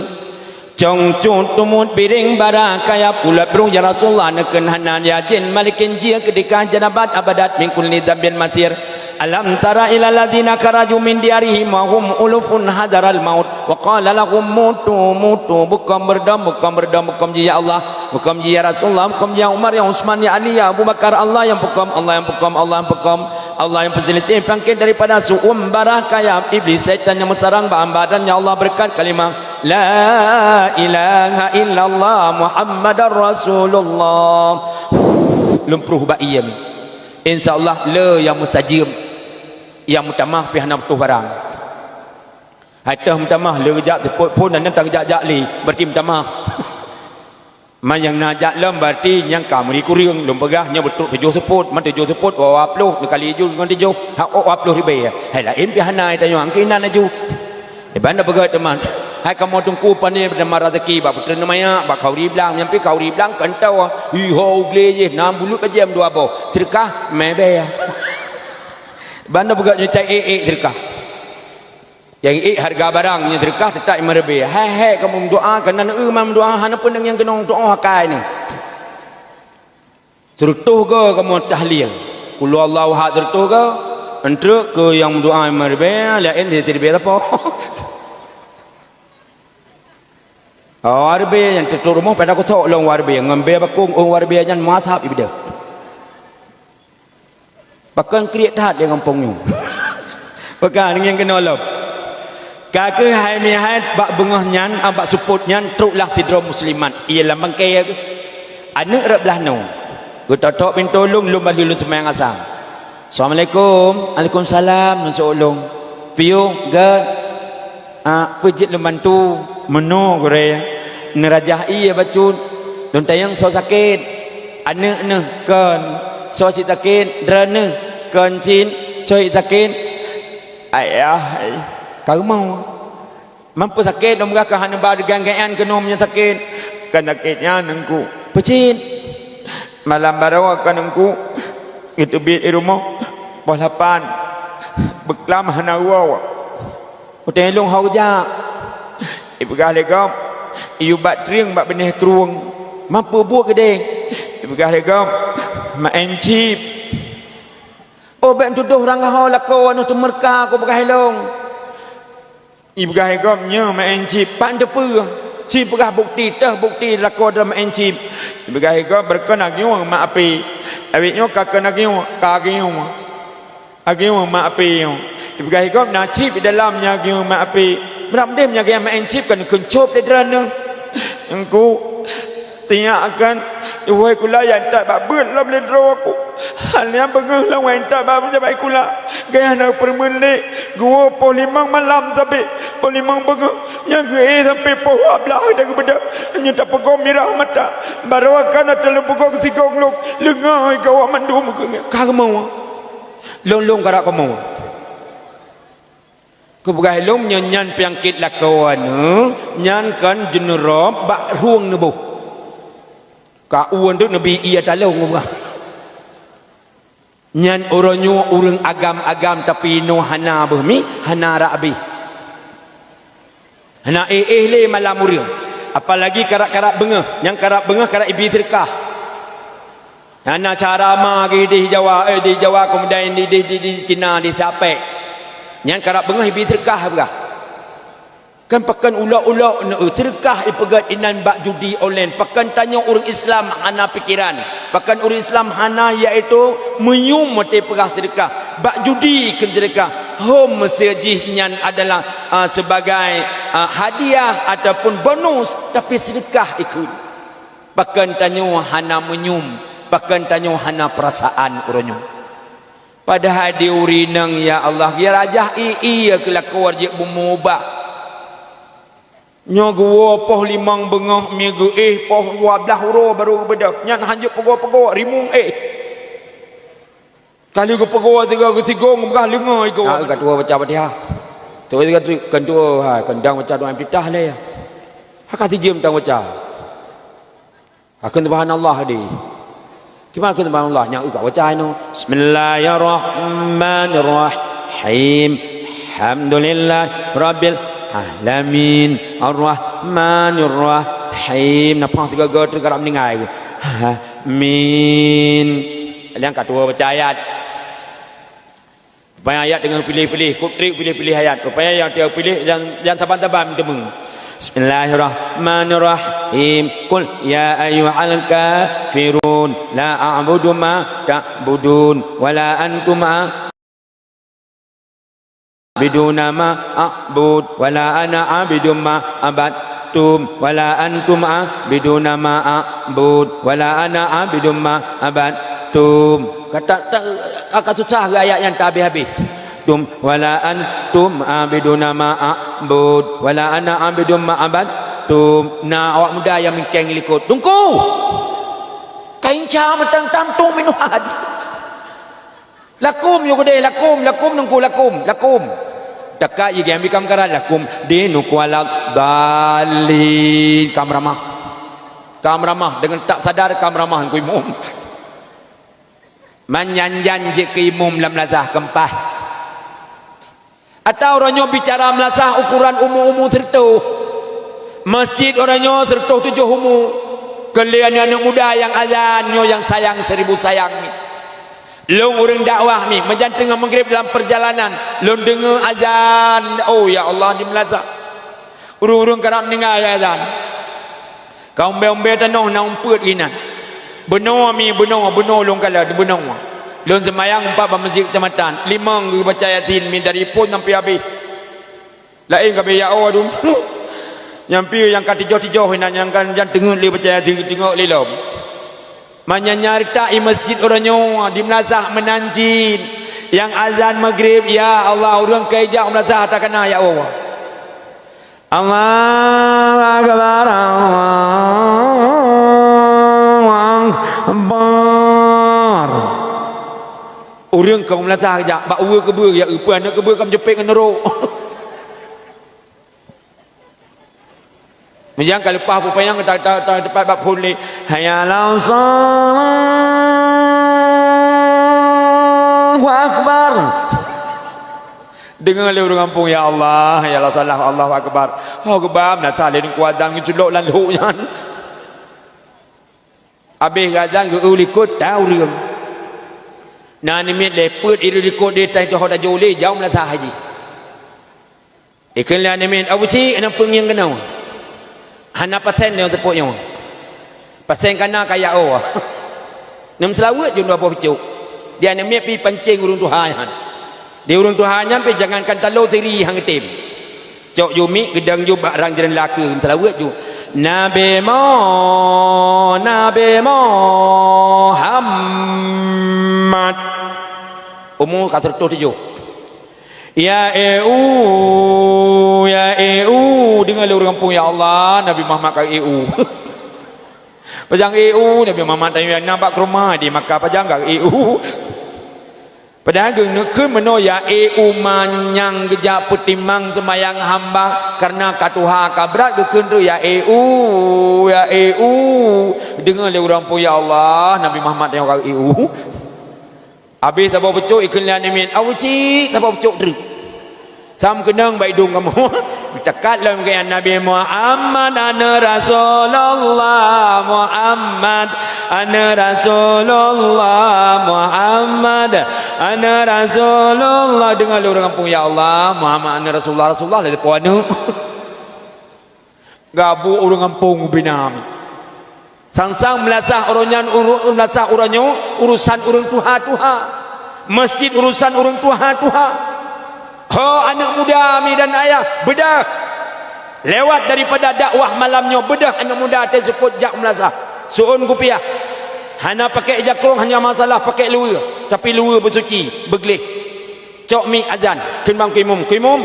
Cong cut tumut piréng bara kayab ulat bruh ya Rasulullah, neukheun hana ya jén malikin jih keudikah janabat abadat min kulli dzambin masir. Alam tara ilal ladzina kharaju min diyarihim wa hum ulufun hadaral maut wa qala lahum mutu, mutu, beukom beurdom, beukom beurdom, beukom jih ya Allah, beukom jih ya Rasulullah, beukom jih ya Umar, ya Utsman, ya Ali, ya Abu Bakar, Allah nyang peukom, Allah nyang peukom, Allah nyang peukom, Allah nyang peuseuliseh bangkét daripada su'um bara kayab iblis syaitan nyang meusarang bak hamba dan ya Allah beureukat kalimah La ilaha illallah Muhammadar Rasulullah. Lôn pruh bak ié. Insya Allah le nyang mustajab, nyang meutamah pih hana putôh barang. Hai teuh meutamah le geujak teupot phon dan nyang tang jak-jak lé, berarti meutamah. Man nyang na jak lom, berarti nyang ka meuri kureueng. Lôn peugah nyoe beutôi tujoh seupôt, man tujoh seupôt dua ploh, neukali ju ngon tujoh, ha, dua ploh ribèe. Hai laén pih hana tanyoe, angkeunan laju. Iban na peugah teuma, hai kamoe teungku pane bernama Razaki, bak putreun Neu Maya, bak khauri blang, nyang pih khauri blang keuntô. Iho u glé jih, na bulut bajèe dua boh. Seudeukah, mè bèe. Iban na peugah nyoe tai ék-ék seudeukah. Nyang ék hareuga barang, nyang seudeukah teutap limong ribèe. Hai-hai kamoe meudoa, keunan eu man meudoa, hana peue nyang keunong doa akai nyoe. Seureutôh goe kamoe tahlil. Qul huwallahu ahad seureutôh goe. Eunteuk keu nyang meudoa limong ribèe, laén siribèe sapo. Oh, ribèe nyan teutok rumoh pada kusok lôn ribèe. Ngon bèe bakong, oh, ribèe nyan muasab ibeudôh. Pakon kriet that lé gampông nyoe. Pakon ngieng keunoe lom. Ka kheueh hai meuhai bak beungoh nyan, ah, bak seupôt nyan, troklah sidroe muslimat. Ié lam bangkée geuh. Aneuk rot blaih nyoe. Geutok-tok pintoe lôn, lôn ban lheueh lôn seumayang asa. Assalamualaikum. Waalaikumsalam. Lôn seuôt lôn. Piôh, gèt. Ah, peue jeuet lôn bantu? Meunoe gurèe, neurajah ié bacut. Lôn tanyong soe sakét? Aneuk neuh, kon. Soe cit sakét? Droeneuh, kon cit. Soe cit sakét? Ayah, ai, kamoe. Man peue sakét lôn peugah ka hana ba gét-gét keunoe meunyoe sakét? Kon sakét nyan, Teungku. Peue cit? Malam baroe kon, Teungku, geuteubiet di rumoh poh lapan, beuklam hana woe. Watèe lôn ho geujak, ipeugah lé gob, iyue bat trieng bak binéh trueng. Man peue buet keudéh? Ipeugah lé gob, maén chip. Oh, bèk tudoh ureueng ho lakoe nyoe teumeureuka, kupeugah lé lôn. Ipeugah lé gob, nyoe maén chip. Pat teupeue? Ci peugah bukti, teuh bukti lakoe droe maén chip. Ipeugah lé gob, beureukan agieng mak apé. Awét nyoe ka kon agieng, ka agieng. Agieng mak apé nyoe. Ipeugah lé gob na chip di dalam nyan agieng mak apé. Meurab deh meunyoe agieng maén chip kan keuncop lé droeneuh. Teungku, tiyak kan, wahai kula nyang that bak beuet lom lé droe ku. Hana beungeuh lom wahai that bak jabai kula. Gaya na peureumeuén lé, geuwoe poh limong malam sabe poh limong beungeuh. Nyang geuéh sampé poh dua blaih dan geubeudôh. Nyoe tapeugoe mirah mata. Baroe ka na teuleueng peugoe keusigong lôn. Leungoi gawat mandum keu kamoe. Lôn-lôn karap kamoe. Kupeugah lôn nyoe nyan peunyakét lakoe nyoe, nyan kon jeuneurôb bak rhueng neuboh. Ka ueh deuh neubi ié talong kupeugah. Nyan uroe nyoe ureueng agam-agam tapi inoe hana beuh mi, hana rab abéh. Hana éh-éh lé malam ureueng. Apalagi karab-karab beungeuh, nyang karab beungeuh karab ibi seudeukah. Hana cara ma geuh di Jawa, eh, di Jawa keumudian di, di, di, di Cina, di Sapek. Nyan karab beungeuh ibi seudeukah peugah. Kan pakon ulok-ulok neu seudeukah ipeugét inan bak judi online. Pakon tanyoe ureueng Islam hana pikeran. Pakon ureueng Islam hana, yaitu meunyium watèe peugah seudeukah. Bak judi kheun seudeukah. Hom meusé jih nyan adalah, ah, sebagai, ah, hadiah ataupun bonus, tapi seudeukah ikheun. Pakon tanyoe hana meunyium, pakon tanyoe hana peurasaan uroe nyoe. Padahai di ureueng inong, ya Allah, ya rajah ié-ié keu lakoe jeuet beumeubah. Nyoe geuwoe poh limong beungoh, mi geuéh poh dua blaih uroe barô geubeudôh. Nyan hanjeuet peugoe-peugoe, rimueng éh. Kali geupeugoe tiga geusigong, beugah leungoe igoe. Ka tuwoe baca Fatihah. Tuwoe tiga tu, kan tuwoe, ha, kan dang baca doa iftitah lé. Ha, ka sijeuem dang baca. Ha, kheun subhanallah di. Kiban kheun subhanallah, nyang ka baca inoe. Bismillahirrahmanirrahim. Alhamdulillah rabbil alamin. Arrahmanirrahim. Nafah tiga go teukarap meninggai. Amin. Nyang ka tuwoe baca ayat. Rupanya ayat deungon piléh-piléh, kutrik piléh-piléh ayat. Rupanya nyang teupiléh nyang, nyang saban-saban meuteumé. Bismillahirrahmanirrahim. Qul ya ayyuhal kafirun, la a'budu ma ta'budun, wa la antum a- abiduna ma a'bud, wa la ana abidum ma abattum, wa la antum abiduna ma a'bud, wa la ana abidum ma abattum. Kata, ta-, ka, ka susah ayat nyan tak habéh-habéh. Tum, wa la antum abiduna ma a'bud, wa la ana abidum ma abattum. Na awak muda nyang mingkeng likot. Teungku! Kain ca meutang tam tu minum haji. Lakum, yue keudeh, lakum, lakum, Teungku, lakum, lakum. Teuka jih geuambi kam karat, lakum dinukum walad dhalin. Kam ramah. Kam ramah, deungon tak sadar kam ramah Teungku Imum. Manyan jan jeuet keu imum lam lazah keumpah. Atawa uroe nyoe bicara meulasah ukoran umu-umu sireutôh. Masjid uroe nyoe sireutôh tujoh umu. Keu lé aneuk-aneuk muda nyang azan nyoe nyang sayang seribu sayang nyoe. Lôn ureuëng dakwah mi, meujan teungoh meugreb lam peurjalanan, lôn deungoe azan, oh, ya Allah, di meulasah. Ureuëng-ureuëng karab meuninggai azan. Ka umbée-umbée tanoh na umpeuet inan. Bunoe mi, bunoe, bunoe lôn kalon, bunoe. Lôn seumayang umpah bak meuseujid keucamatan. Limong geubaca Yasin mi dari phon sampai habéh. Laén ka beuyak oh dum. Nyang pi nyang ka tijoh-tijoh inan nyang kan jan teungeut lé baca Yasin teungeut lé lom. Manyanya retak i masjid uroe nyoe di meulasah meunan cit. Nyang azan maghrib, ya Allah, ureuëng ka ijak meulasah takana ya Allah. Allahu Akbar, Allahu Akbar. Ureuëng ka meulasah jak bak uwe keubeueng, ya upeue aneuk keubeueng ka meujepek ngon nurok. Meujang ka leupah peupayang ta-, ta-, ta-, teupat bak phon lé. Hayya 'alas shalah. Allahu Akbar. Deungoe lé ureuëng gampông, "Ya Allah, ya Allah, salah, Allahu Akbar." Oh, geubam na saleh ningku azan geuculok lam lhok nyan. Abéh geuazan geu-eu likot ta ureuëng. Na namiet lé peuet i likot deh tai teuh tajok lé jauh meulasah haji. Ikheun lé aneuk miet, "Abu Cik, hana peungieng keunoe. Hana pasen nyoe teupok nyoe. Pasen kana kaya oh." Nyan meuseulaweuet jeuet dua boh pucok. Di aneuk miet pi pancéng ureuëng tuha nyan. Di ureuëng tuha nyan pi jangankan talo siri han geutem. Cok ju miet geudong ju bak rang jeuren lakeu meuseulaweuet ju. Nabi Mo-, Nabi Muhammad. Umu ka seratus tujoh. Ya eu, ya eu, deungoe lé ureuëng gampông, ya Allah, Nabi Muhammad ka eu. Pajan eu, Nabi Muhammad tanyong na bak keuruma di Makkah pajan ka eu. Padahai geuneuk kheun meunoe ya eu manyang geujak peutimang seumayang hamba karena ka tuha ka brat geukheun tu ya eu, ya eu. Deungoe lé ureuëng gampông, ya Allah, Nabi Muhammad tanyong ka eu. Abéh saboh pucok ikheun lé aneuk miet, "Abu Cik, saboh pucok treuk." Sam keunong bak idong kamoe. Geutekat lom keu Nabi Muhammad, aneuk Rasulullah, Muhammad, aneuk Rasulullah, Muhammad, aneuk Rasulullah. Deungoe lé ureuëng gampông, ya Allah, Muhammad aneuk Rasulullah, Rasulullah lagée po aneuk. Gabuk ureuëng gampông ubina mi. Sang-sang meulasah uroe nyan uru-, meulasah uroe nyoe urusan ureuëng tuha-tuha. Masjid urusan ureuëng tuha-tuha. Ho aneuk muda mi dan ayah, beudôh. Lewat daripada dakwah malam nyoe, beudôh aneuk muda teuseupôt jak meulasah. Su'on kupiah. Hana pakai jakrong, hanya masalah pakai luweue, tapi luweue beusuci, beugleh. Cok miet azan, kheun bak Teungku Imum, "Teungku Imum,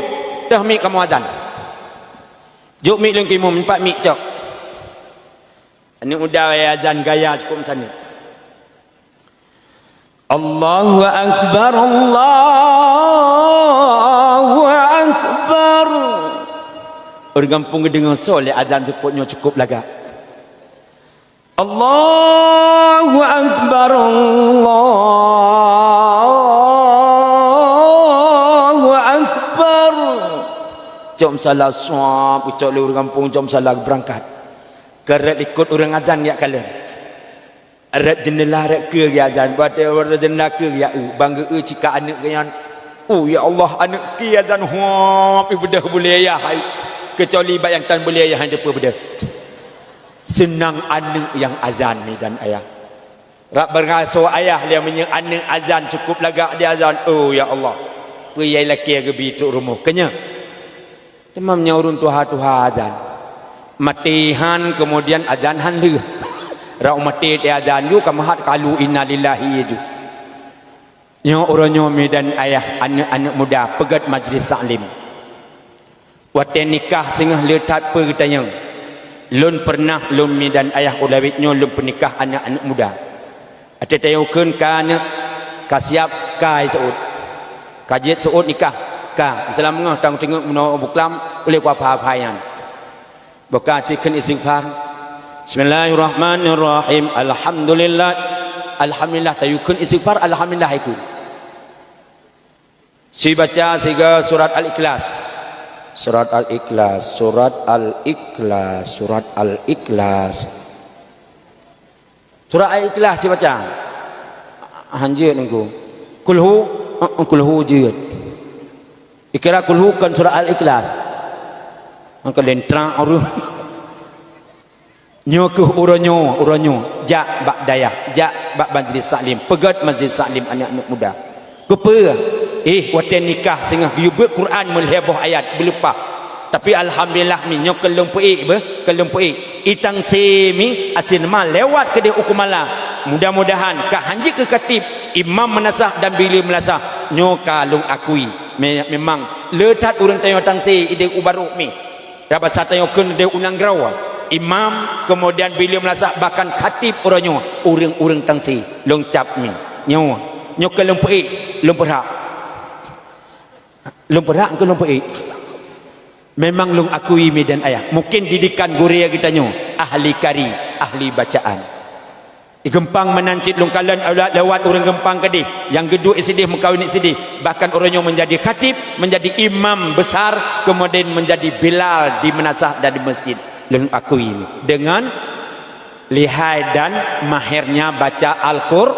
teuh miet kamoe azan." Jok miet lé Teungku Imum, pat miet cok. Aneuk muda wayah azan gaya cukôp meusaneut. Allahu Akbar, Allahu Akbar. Ureuëng gampông geudeungoe soe lé azan seupôt nyoe cukup lagak. Allahu Akbar, Allahu Akbar. Cok salah suap, cok lé ureuëng gampông, cok salah beurangkat. Karét likot ureuëng azan jak kalon. Rot jeundela rot keue geuazan, watée rot jeundela keue geueu, bang geueu cika aneuëk geuh nyan. Oh ya Allah, aneuëk keu azan huap, ibeudôh beulée ayah hai. Keucuali bak nyang tan beulée ayah hai teupeu beudôh. Seunang aneuëk nyang azan mi dan ayah. Rab beungasoe ayah lé meunyoe aneuëk azan cukup lagak di azan. Oh ya Allah. Peue yai lakée geubi trok rumoh. Keunyoe Teuma meunyoe ureuëng tuha-tuha azan, maté han keumudian azan han lheueh. Rau maté di azan ju ka meuhat kalu innalillahi ju. Nyoe uroe nyoe mi dan ayah aneuëk-aneuëk muda peugét majlis taklim. Watée nikah singoh le that peue geutanyong. Lôn peureunah lôn mi dan ayah ulawét nyoe lôn peunikah aneuëk-aneuëk muda. Até tayue kheun ka aneuëk, ka siab, ka seuôt. Ka jeuet seuôt nikah, ka. Seulama ngon tang teungeut meunoe buklam uleh kuapa-apa nyan. Boka cit kheun istighfar. Bismillahirrahmanirrahim. Alhamdulillah. Alhamdulillah tayue kheun istighfar, alhamdulillah ikheun. Sibaca siga surat Al-Ikhlas. Surat Al-Ikhlas, surat Al-Ikhlas, surat Al-Ikhlas. Surat Al-Ikhlas sibaca. Hanjeuet nengku. Kulhu, eh, kulhu jeuet. Ikira kulhu kan surat Al-Ikhlas. Angka lentrak ureuëng. Nyoe kheueh uroe nyoe, uroe nyoe, jak bak dayah, jak bak majlis taklim, peugét majlis taklim aneuëk-aneuëk muda. Keupeue? Eh, watée nikah singoh geuyue beuet Quran meulhée boh ayat beuleupah. Tapi alhamdulillah mi nyoe keu lôn peuék beuh, keu lôn peuék. Itang se mi asin ma lewat keudeh u Keumala. Mudah-mudahan ka hanjeuet keu khatib, imam meunasah dan bileue meunasah nyoe ka lôn akui. Me-, memang le that ureuëng tanyoe tang se ideh u barôk mi. Dak basa tanyoe kheun deh u nanggroe, imam, keumudian bileue meunasah bahkan khatib uroe nyoe, ureuëng-ureuëng tang se lôn cap mi. Nyoe, nyoe keu lôn peuék, lôn peurhak. Lôn peurhak keu lôn peuék. Memang lôn akui mi dan ayah. Mungkin didikan gurée geutanyoe ahli kari, ahli bacaan. Di Geumpang meunan cit lôn kalon lewat ureuëng Geumpang keudeh, nyang geuduek sideh meukawen sideh, bahkan uroe nyoe meunjadi khatib, meunjadi imam besar, keumudian meunjadi bilal di meunasah dan di meuseujid. Lôn akui deungon lihai dan mahernya baca Al-Qur-,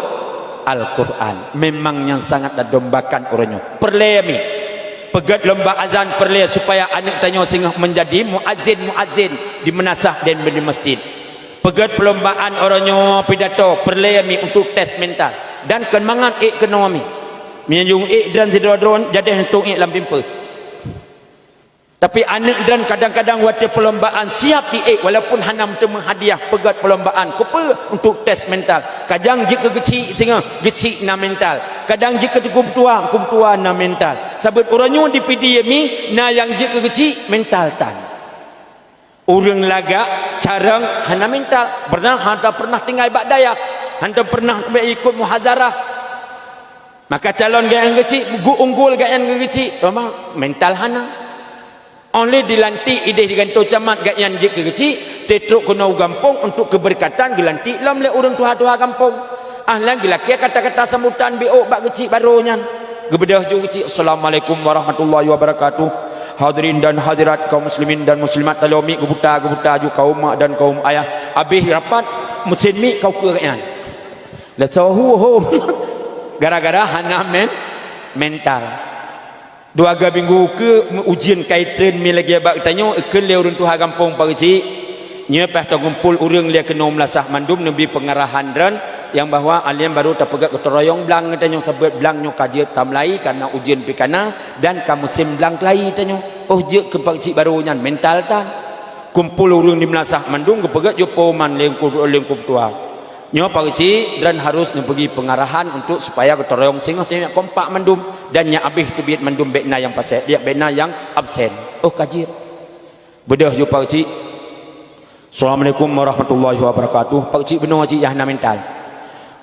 Al-Quran. Memang nyang sangat tadambakan uroe nyoe. Peureulée mi peugét lomba azan peureulée supaya aneuëk tanyoe singoh meunjadi muazin-muazin di meunasah dan di meuseujid. Peugét peulombaan uroe nyoe pidato peureulée mi untuk tes mental dan keumangat ék keunoe mi. Meunyoe ék droen sidroe droen jadeh neutôk ék lam pimpeu. Tapi aneuëk droen kadang-kadang watée peulombaan siab di ék walaupun hana meuteumé hadiah peugét peulombaan keupeue untuk tes mental. Kajang jeuet keu geuchik singoh, geuchik na mental. Kadang jeuet keu teungku meutuah, teungku meutuah na mental. Sabab uroe nyoe di Pidie mi na nyang jeuet keu geuchik mental tan. Ureuëng lagak carông hana mental, pernah hana pernah tinggai bak dayah, hana pernah ikot muhazarah. Maka calon gobnyan geuchik, geu-unggul gobnyan geuchik, memang mental hana. Óh lheueh dilantik ideh di kantô camat gobnyan jeuet keu geuchik, teutrok keunoe u gampông untuk keubeureukat geulantik lom lé ureuëng tuha-tuha gampông. Ah, lheueh geulakée kata-kata sambutan biôk bak geuchik barô nyan. Geubeudôh ju geuchik, "Assalamualaikum warahmatullahi wabarakatuh. Hadirin dan hadirat kaum muslimin dan muslimat, talomi geubuta-geubuta ju kaum mak dan kaum ayah." Abéh rapat, meusén mi ka ukeue gobnyan. Leusohu hom. Gara-gara hana men-, mental. Dua ga minggu ukeue ujeuen kai treun mi lagée bak geutanyoe, ikheun lé ureuëng tuha gampông, "Pak Geuchik, nyoe paih takumpul ureuëng lé keunoe meulasah mandum neubi peungarahan droen nyang bahwa alien barô tapeugét geuteurayong blang geutanyoe sabab blang nyoe ka jeuet tameulai kareuna ujeuen pih kana dan ka musém blang teulai tanyoe. Óh jeuet keu Pak Geuchik barô nyan mental tan." Kumpul ureuëng di meulasah mandum geupeugét jeuet po man lé teungku, lé teungku meutuah. Nyoe Pak Geuchik, droen harôh neupeugét peungarahan untuk supaya geuteurayong singoh tanyoe kompak mandum dan nyak abéh teubiet mandum bék na nyang pasé, bék na nyang absen. Óh ka jeuet. Beudôh ju Pak Geuchik. Assalamualaikum warahmatullahi wabarakatuh. Pak Geuchik bunoe cit nyang hana mental.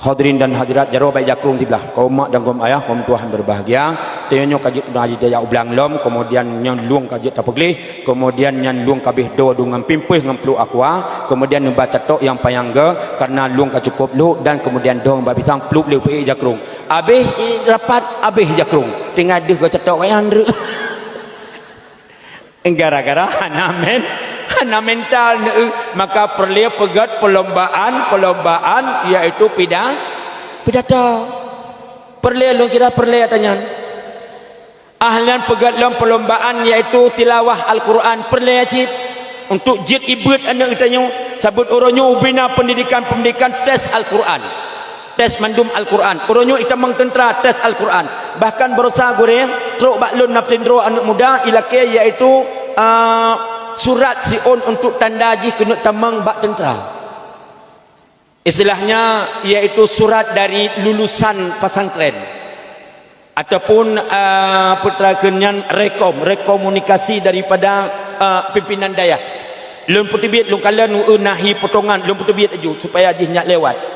Hadirin dan hadirat, jaroe bak jakrong siblah, kaum mak dan kaum ayah, kaum tuha yang berbahagia. Tanyoe nyoe ka jeuet keunoe jijak u blang lom, kemudian nyan lueng ka jeuet tapeugleh, kemudian nyan lueng ka abéh do deungon pimpéh ngon pluek aqua, kemudian neuba catok nyang panyang geu, karena lueng ka cukôp lhok, dan kemudian dong bak pisang pluek lé peuék jakrong. Abéh rapat, abéh jakrong. Tinggai deuh geucatok wayang dreuek. Gara-gara hana men-, hana mental neueu, maka peureulée peugét perlombaan, perlombaan, yaitu pida-, pidato. Peureulée lôn kira peureulée ata nyan. Ah nyan peugét lom perlombaan, yaitu tilawah Al-Quran, peureulée cit. Untuk jeuet ibeuet aneuëk geutanyoe, saboh uroe nyoe ubina pendidikan-pendidikan tes Al-Quran. Tes mandum Al-Quran. Uroe nyoe itamong teuntra tes Al-Quran. Bahkan baroesa gurée trok bak lôn na peutindroe aneuëk muda ilakée, yaitu, ah, surat siôn untuk tanda jih keuneuk tamong bak teuntra. Istilahnya yaitu surat dari lulusan pesantren. Ataupun, ah, peutrakeuh nyan rekom, rekomunikasi daripada, ah, pimpinan dayah. Lôn peuteubiet, lôn kalon, eu, nahi potongan, lôn peuteubiet laju supaya jih nyak lewat.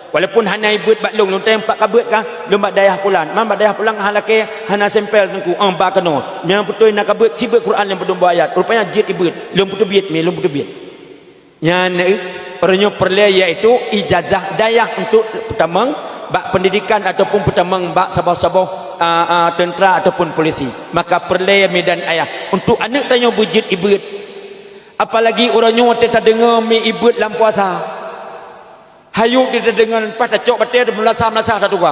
Walaupun hana ibeuet bak lôn, lôn tanyong pat ka beuet kah, lôn bak dayah pulan. Man bak dayah pulan hana lakée, hana sampel teungku, ah, bak keunoe. Nyang beutôi na ka beuet, sibeuet Quran lôn padum boh ayat. Rupanya jeuet ibeuet, lôn peuteubiet mi, lôn peuteubiet. Nyan, eh, uroe nyoe peureulée yaitu ijazah dayah untuk peutamong bak pendidikan ataupun peutamong bak saboh-saboh, ah, ah, teuntra ataupun polisi. Maka peureulée mi dan ayah untuk aneuëk tanyoe beujeuet ibeuet. Apalagi uroe nyoe watée tadeungoe mi ibeuet lam puasa. Hayeu teudeungoe leupah tacok batée meunasah-meunasah tatuga.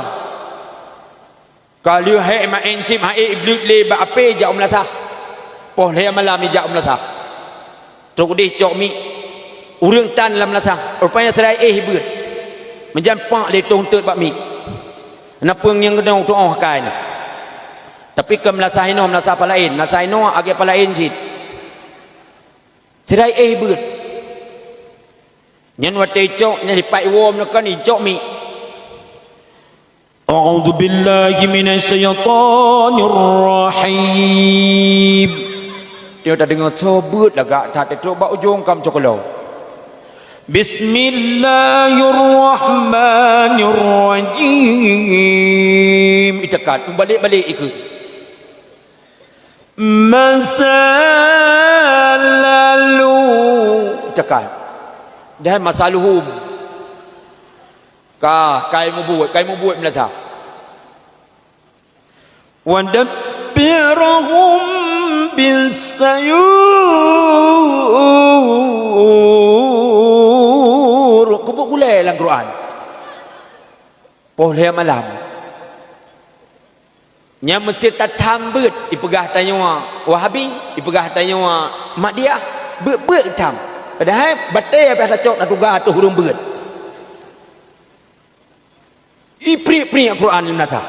Ka lheueh hék maén cit, maén ibeuet lé bak apé jak u meulasah. Poh lhée malam ijak u meulasah. Trok udeh cok miek. Ureuëng tan lam meulasah, rupanya sira éh ibeuet. Meujan pak lé toh untôt bak miek. Na peue nyang keunoe tuoh akai nyoe. Tapi keu meulasah inoe, meulasah palaén, meulasah inoe agée palaén cit. Sira éh ibeuet. Nyan watée icok, nyan dipat iwoe meunyoe kan icok miek. A'udzubillahi minasyaitonirrahim. Dia dah dengar sobut lagak that trok bak ujong kam cokolo. Bismillahirrahmanirrahim. Itekan, balik-balik ikut. Masa lalu. Itekan. Dah masa luhum. Ka, kai mubuet, kai mubuet meunasah. Wadabbirhum bisayur. Kubu gulai lam Quran. Poh lhée malam. Nyang meuseuti tham beuet, ipeugah tanyoe Wahabi, ipeugah tanyoe Ahmadiyah, beuet-beuet tham. Padahai batée biasa cok na tuga ateueh ureuëng beuet. Ipriek-priek Quran lam nasa.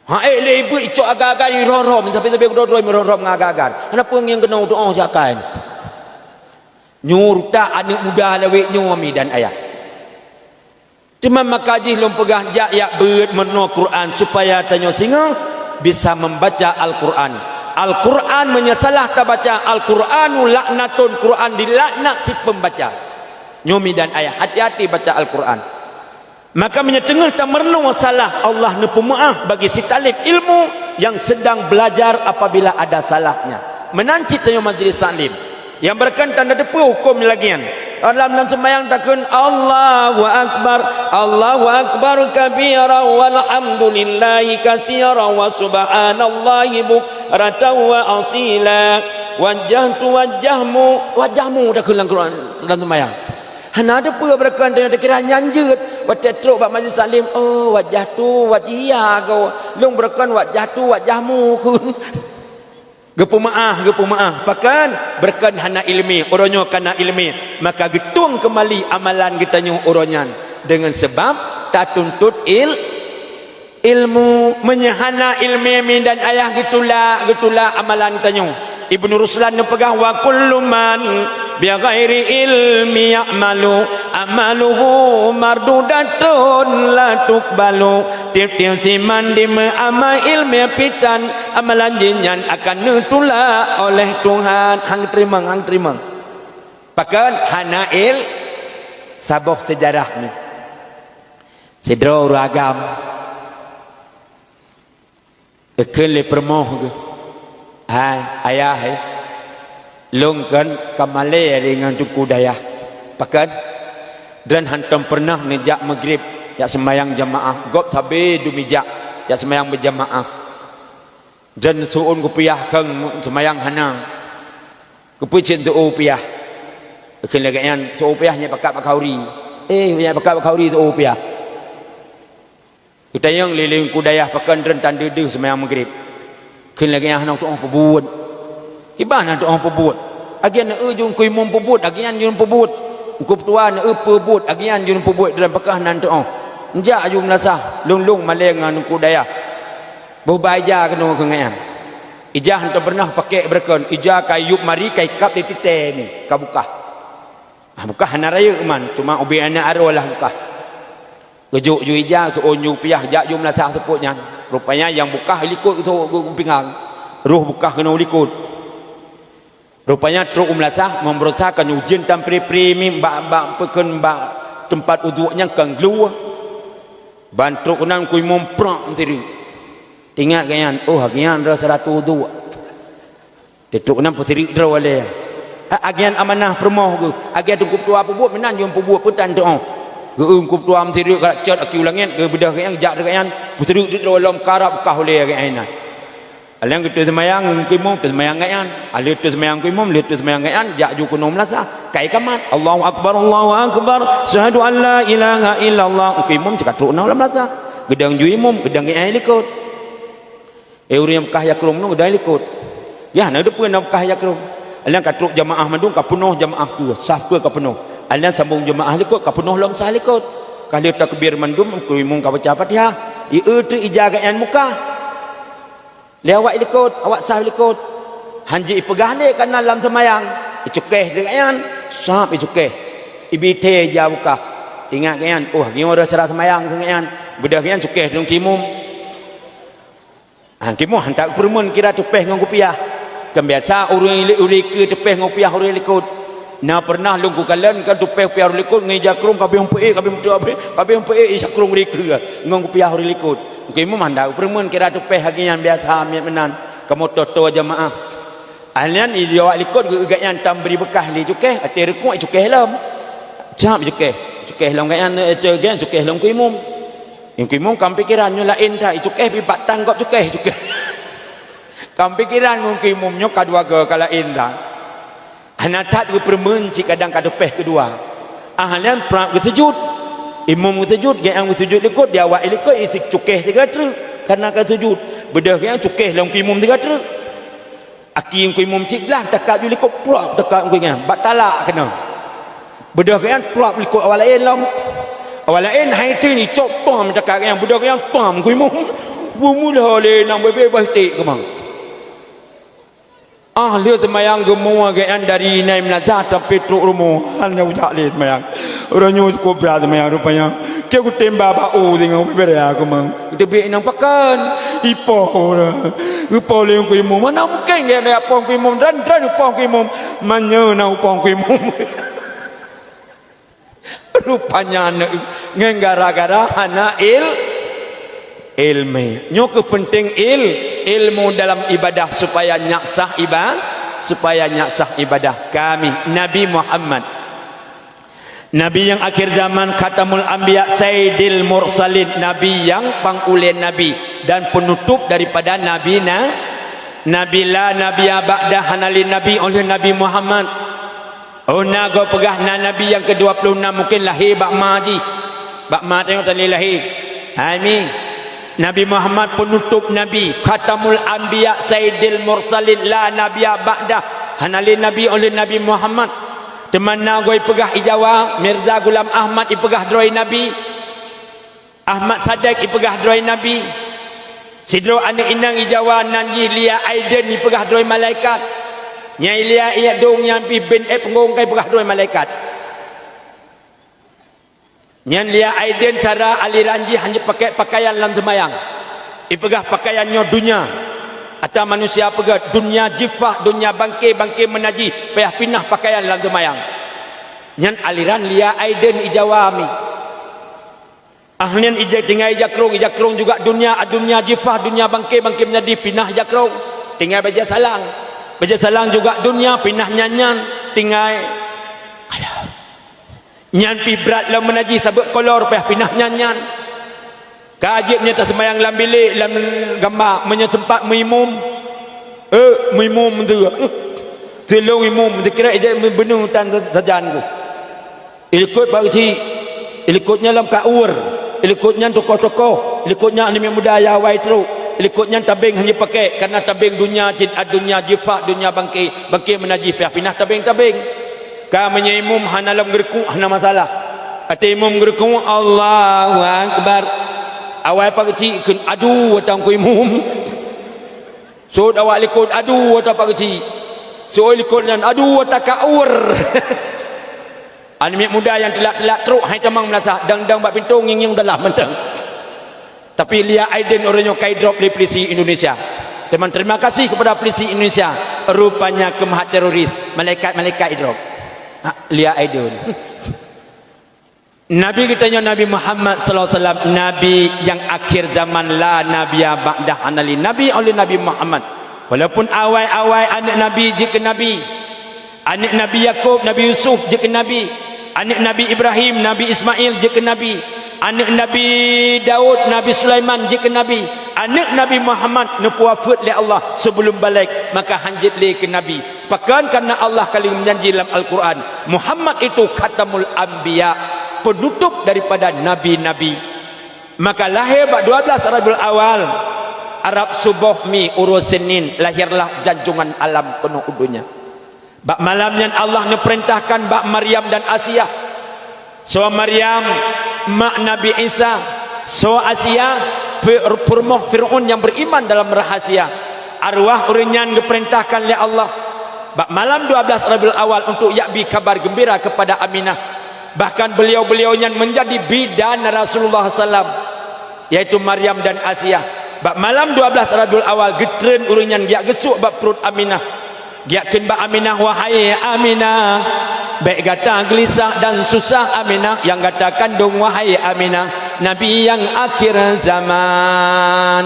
Ha ék lé ibeuet icok agak-agak iroh-roh, sabe-sabe keudroe-droe iroh-roh ngon agak-agak. Hana peue nyang keunoe tuoh siakai. Nyoe rutak aneuëk muda lawét nyoe mi dan ayah. Teuma maka jih lôn peugah jak yak beuet meurunoe Quran supaya tanyoe singoh bisa membaca Al-Quran. Al-Quran meunyoe salah tabaca, Al-Quranu laknatun, Quran dilaknat si pembaca. Nyoe mi dan ayah, hati-hati baca Al-Quran. Maka meunyoe teungoh tameurunoe salah, Allah neupeumeuáh bagi si talib ilmu yang sedang belajar apabila ada salahnya. Meunan cit tanyoe majlis taklim. Nyang beureukan tanda teupeue huköm lagée nyan. Lam, lam seumayang takheun, "Allahu Akbar, Allahu Akbar kabira, walhamdulillahi katsira, wa subhanallahi bukratan wa asila. Wajjahtu wajjahmu." Wajahmu takheun lam Quran, lam seumayang. Hana teupeue beureukan tanyoe takira nyan jeuet. Watée trok bak majlis taklim, "Oh, wajjahtu wajhiya ko. Lôn beureukan wajjahtu wajahmu," kheun. Geupeumeuáh, geupeumeuáh. Pakon? Beureukan hana iéleumé, uroe nyoe kana iéleumé. Maka geutueng keumali amalan geutanyoe uroe nyan deungon sabab tatuntut il-, ilmu. Meunyoe hana iéleumé mi dan ayah geutulak, geutulak amalan tanyoe. Ibnu Ruslan neupeugah, "Wa kullu man bi ghairi ilmi ya'malu, amaluhu mardudatun la tuqbalu." Tieb-tieb si man dimeuama iéleumé pitan, amalan jih nyan akan neutulak oleh Tuhan. Han geuteurimong, han geuteurimong. Pakon? Hana il-, saboh seujarah nyoe. Sidroe ureuëng agam, geukheun lé peurumoh geuh, "Hai ayah, hai, lôn kon ka malée lé ngon Teungku Dayah. Pakon? Droen hántom peureunah neujak meugrib jak seumayang jamaah, gob sabe dumijak jak seumayang beujamaah. Droen seuôn kupiah kheun seumayang hana. Keupeue cit seuôn piah?" Geukheun lagée nyan, "Seuôn piah nyang pakat bak khauri." "Eh, nyang pakat bak khauri seuôn piah." Geutanyong lé Teungku Dayah, "Pakon droen tan deuh-deuh seumayang meugrib?" Kheun lagée nyan, "Hana tuoh peubuet." "Kiban hana tuoh peubuet? Agian eu jeuem Teungku Imum peubuet, agian jeuem peubuet. Teungku Peutua neu peubuet, agian jeuem peubuet, droen pakon hana tuoh. Neujak aju meulasah, lôn-lôn malée ngon Teungku Dayah. Boh ba ija keunoe keu nyan. Ija hántom peureunah pakék beureukeun, ija ka yueb mari, ka ikab di titée mi, ka bukah. Ah, bukah hana rayeuk man, cuma ubé aneuk aroe lah bukah." Geujok ju ija, seuôn ju piah, jak ju meulasah seupôt nyan. Rupanya nyang bukah likot seuôn geu-, geupingang. Roh bukah keunoe likot. Rupanya trok u meulasah, meubeurosa ka nyoe ujeuen tan pri-pri mi bak, bak peukheun bak teumpat uduk nyan ka glueh. Ban trok keunan Teungku Imum prak meusireuk. Teuingat geuh nyan, "Oh, agian droe sira uduk." Teutrok nan peusireuk droe lé. A-, agian amanah peurumoh geuh, agian Teungku Peutua peubuet meunan jeuem peubuet, peue tan tuoh. Geu-eu Teungku Peutua meusireuk galak cot aki u langét, geubeudôh geuh nyan, jak geuh nyan, peusireuk droe lom karab bukah ulée geuh nyan. Aleng geuteu seumayang Teungku Imum, teu seumayang geuh nyan. Alheuh teu seumayang Teungku Imum, lheuh teu seumayang geuh nyan, jak ju keunoe meulasah. Kai kamat, "Allahu Akbar, Allahu Akbar, asyhadu an la ilaha illallah." Teungku Imum cit ka trok na lam meulasah. Geudong ju imum, geudong geuh nyan likot. Eh, ureuëng nyang beukah jak krueng nyoe geudong likot. Yah, na deupeue na beukah jak krueng. Alheuh ka trok jamaah mandum ka peunoh jamaah keue, saf keue ka peunoh. Alheuh sambong jamaah likot ka peunoh lom saf likot. Ka lheueh takbir mandum, Teungku Imum ka baca Fatihah. I eu teuk ija geuh nyan mukah. Lé awak likot, awak saf likot. Hanjeuet ipeugah lé kana lam seumayang. Icukéh geuh nyan, sab icukéh. Ibi thée ija mukah. Teuingat geuh nyan, "Oh, nyoe droe sira seumayang geuh nyan." Beudôh geuh nyan cukéh Teungku Imum. Ah, Teungku Imum hántom peurumeun kira teupéh ngon kupiah. Kan biasa ureuëng li-, ureuëng keue teupéh ngon kupiah ureuëng likot. Na peureunah lôn kukalon kan teupéh kupiah ureuëng likot ngon ija krueng, ka beuh peuék, ka beuh peuék, ka beuh peuék ija krueng ureuëng keue ngon kupiah ureuëng likot. Teungku Imum hántom peurumeun kira teupéh, agian biasa miet meunan. Kamoe toe-toe jamaah. Alheuh nyan, i awak likot geu-, geuh nyan tan bri beukah lé cukéh, até reukok icukéh lom. Cap icukéh, icukéh lom geuh nyan, eh, geuh nyan icukéh lom Teungku Imum. Teungku Imum ka meupikéran nyoe laén that, icukéh pih bak tang gob cukéh, icukéh. Ka meupikéran ngon Teungku Imum nyoe ka dua goe ka laén that. Hana that geupeurumeun cit kadang ka teupéh keudua. Ah, nyan prap geuseujut. Imum geuseujut, geuh nyan geuseujut likot, di awak likot, icukéh sigoe treuk, kana ka seujut. Beudôh geuh nyan cukéh lom Teungku Imum sigoe treuk. Aki Teungku Imum cit glah, takab ju likot, prok, takab Teungku Imum, bak talak keunoe. Beudôh geuh nyan prok likot awak laén lom. Awak laén hai teuh icok pam takab geuh nyan, beudôh geuh nyan pam Teungku Imum. Beumula lé nang bebe bah iték keumang. Ah, lheueh seumayang geumua geuh nyan dari inan meulasah sampai trok rumoh, hana ujak lé seumayang. Uroe nyoe cukôp brat seumayang rupanya. Keu kutem ba bak u singoh bibéh aku mang. Teubiet inong pakon? Ipoh uroe. Ipoh lé Teungku Imum. Mana mungkin geuh na ipoh Teungku Imum? Dan, dan ipoh Teungku Imum. Manyeu na ipoh Teungku Imum. Rupanya aneuk ngon gara-gara hana il-, ilmi. Nyoe keuh penting il-, ilmu dalam ibadah supaya nyak sah iba-, supaya nyak sah ibadah. Kami, Nabi Muhammad. Nabi nyang akhir zaman, Khatamul Anbiya, Saidil Mursalin, Nabi nyang pangulée Nabi dan penutup daripada Nabi na-, Nabi la Nabiya ba'da, hana lé Nabi 'oh lheueh Nabi Muhammad. Oh, na goe peugah na Nabi nyang keudua ploh nam mungken lahé bak ma jih. Bak ma tanyoe tan lé lahé. Hai mi. Nabi Muhammad penutup Nabi, Khatamul Anbiya, Saidil Mursalin, la Nabiya ba'da. Hana lé Nabi 'oh lheueh Nabi Muhammad. Teuma na goe ipeugah i Jawa, Mirza Ghulam Ahmad ipeugah droe Nabi. Ahmad Sadek ipeugah droe Nabi. Sidroe aneuk inong i Jawa nan jih Lia Aiden ipeugah droe malaikat. Nyang Lia Iek Dong nyan pih bin éh peunggong ka ipeugah droe malaikat. Nyan Lia Aiden cara aliran jih hana pakai pakaian lam seumayang. Ipeugah pakaian nyoe dunya. Ata manusia peugah dunya jifah, dunya bangke, bangke meunajih, payah pinah pakaian lam seumayang. Nyan aliran Lia Aiden i Jawa mi. Ah nyan ija-, tinggai ija krông, ija krông juga dunia, a dunia jifah, dunia bangke, bangke menyadi, pinah ija krông, tinggai bajée salang. Bajée salang juga dunia, pinah nyan-nyan, tinggai. Alah. Nyan pih brat lom meunajih sabeue kolor pih pinah nyan-nyan. Ka jeuet nyoe taseumayang lam bilék, lam gamba, meunyoe seumpat meuimum. Eh, meuimum tu. Seulong imum, dikira ijak beuneuh tan sajan ku. Ilikot bak keuchik, ilikot nyan lam kaur, ilikot nyan tokoh-tokoh, ilikot nyan aneuk muda ya awai trok, ilikot nyan tabeng hana jipakai, karena tabeng dunia cit, a dunia jifah, dunia bangke, bangke meunajih pih pinah tabeng-tabeng. Ka meunyoe imum hana lom geureukuk, hana masalah. Até imum geureukuk, Allahu Akbar. Awai pak keuchik kheun, "Aduh, watang ku imum." Sot awak likot, "Aduh, watang pak keuchik." Sot likot nyan, "Aduh, watang kaur." Aneuk muda nyang teulat-teulat trok, hai tamong meulasah, dang-dang bak pintoe, ngieng-ngieng dalam mantong. Tapi lia aiden uroe nyoe ka idrop lé polisi Indonesia. Teuma terima kasih kepada polisi Indonesia. Rupanya keumaha teroris. Malaikat-malaikat idrop. Ha, lia aiden. Nabi geutanyoe Nabi Muhammad sallallahu alaihi wasallam, Nabi nyang akhir zaman, la nabiyya ba'dah, hana lé nabi oleh Nabi Muhammad. Walaupun awai-awai aneuk nabi jeuet keu nabi, aneuk Nabi Yakub, Nabi Yusuf jeuet keu nabi, aneuk Nabi Ibrahim, Nabi Ismail jeuet keu nabi, aneuk Nabi Daud, Nabi Sulaiman jeuet keu nabi, aneuk Nabi Muhammad neupeuwafeuet lé Allah sebelum balek, maka han jeuet lé keu nabi. Pakon? Karena Allah ka lheueh meujanji lam Al-Quran, Muhammad itu khatamul anbiya, penutup daripada nabi-nabi. Maka lahé bak dua belas Rabiul Awal, Arab suboh mi uroe Senin, lahirlah janjungan alam keunoe u donya. Bak malam nyan Allah neupeurintahkan bak Maryam dan Asiah. Soe Maryam, mak Nabi Isa, soe Asiah, pu-, peurumoh Fir'aun nyang beriman dalam rahasia. Arwah ureuëng nyan geupeurintahkan lé Allah bak malam dua belas Rabiul Awal untuk jak bi kabar geumbira keupada Aminah. Bahkan beliau-beliau nyan meunjadi bidan Rasulullah sallam, yaitu Maryam dan Asiah. Bak malam dua belas Rabiul Awal geutreun ureuëng nyan jak geusuek bak pruet Aminah. Jak kheun bak Aminah, "Wahai Aminah, bék gata geulisah dan susah Aminah nyang gata kandong, wahai Aminah, Nabi nyang akhir zaman."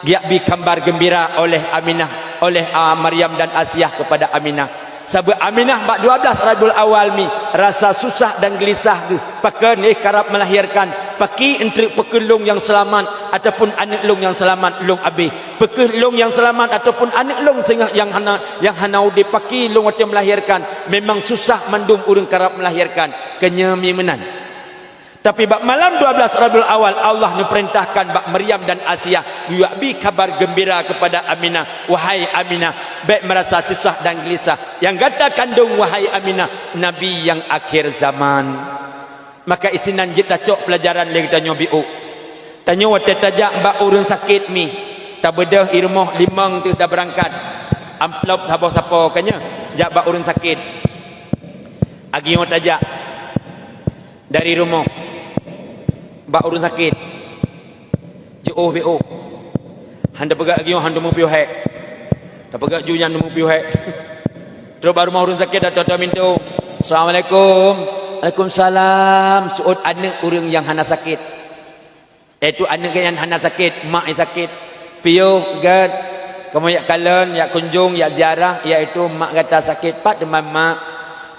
Jak bi kabar geumbira oleh Aminah, oleh, a, Maryam dan Asiah keupada Aminah. Sabab Aminah bak dua belas Rabiul Awal mi rasa susah dan geulisah geuh. Pakon, eh, karab meulahirkan, pakri eunteuk, pakon lôn nyang seulamat ataupun aneuk lôn nyang seulamat, lôn abéh. Pakon lôn nyang seulamat ataupun aneuk lôn singoh nyang hana, nyang hana udeb, pakri lôn watée meulahirkan. Memang susah mandum ureuëng karab meulahirkan. Keunyoe mi meunan. Tapi bak malam dua belas Rabiul Awal, Allah neupeurintahkan bak Maryam dan Asiah geujak bi kabar geumbira keupada Aminah, "Wahai Aminah, bék meurasa susah dan geulisah nyang gata kandong, wahai Aminah, Nabi nyang akhir zaman." Maka isinan jeuet tacok peulajaran lé geutanyoe biôh. Tanyoe watée tajak bak ureuëng sakét mi, tabeudôh i rumoh limong teuh tabeurangkat, amplop saboh sapo, ka nyoe jak bak ureuëng sakét. Agiyoe tajak dari rumoh bak ureuëng sakét, jiôh biôh. Han tapeugah agiyoe han teumupiôh hék. Tapeugah ju nyan teumupiôh hék. Trok bak rumoh ureuëng sakét, atoe-atoe mintô, "Assalamualaikum." "Waalaikumsalam." Seuôt aneuk ureuëng nyang hana sakét. Yaitu aneuk geuh nyan hana sakét, mak nyang sakét. "Piôh gét, kamoe jak kalon, jak kunjong, jak ziarah, yaitu mak gata sakét." "Pat teuma mak?"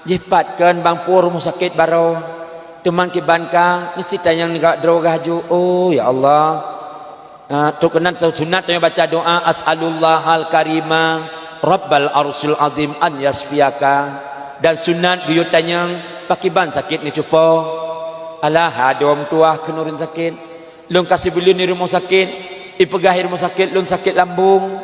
"Jih pat kon, bang, pue rumoh sakét baroe. Teuma kiban ka, meusti tanyong nibak droe geuh ju." "Oh, ya Allah." Ah, trok keunan sunat tanyoe baca doa, "As'alullahal karima rabbal arsyil azim an yasfiyaka." Dan sunat geuyue tanyong, "Pakiban sakét neucupo?" "Alah, adom tuah," kheun ureuëng sakét. "Lôn ka sibuleuen i rumoh sakét, ipeugah i rumoh sakét lôn sakét lambông.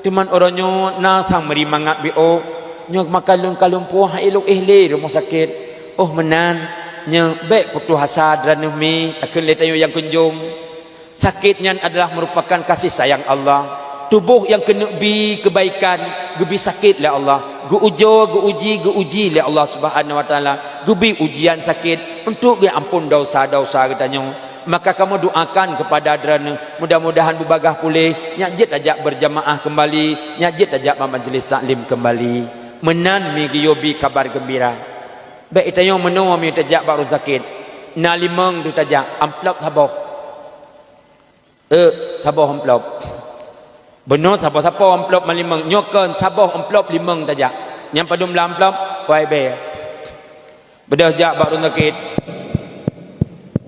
Teuma uroe nyoe na sang meuri mangat biôh. Nyoe maka lôn ka lumpuh, han ilôn éh lé i rumoh sakét." "Oh meunan, nyoe bék putôh asa droeneuh mi," takheun lé tanyoe nyang kunjong. Sakét nyan adalah meurupakan kasih sayang Allah. Tuboh nyang keuneuk bi keubaikan, geubi sakét lé Allah, geuujoe, geuuji, geuuji lé Allah Subhanahu wa Taala, geubi ujian sakét untuk geuampon desya-desya geutanyoe. Maka kamoe doakan keupada droeneuh, mudah-mudahan beubagaih puléh, nyak jeuet tajak beurjamaah keumbali, nyak jeuet tajak bak majlis taklim keumbali. Meunan mi geuyue bi kabar geumbira. Bék tanyoe meunoe mi tajak bak ureuëng sakét. Na limong tu tajak, amplop saboh. Eh, saboh amplop. Beungoh saboh-saboh amplop malimong. Nyoe kon saboh amplop limong tajak. Nyang padum blah amplop, wai bèe. Beudôh jak bak ureueng sakét.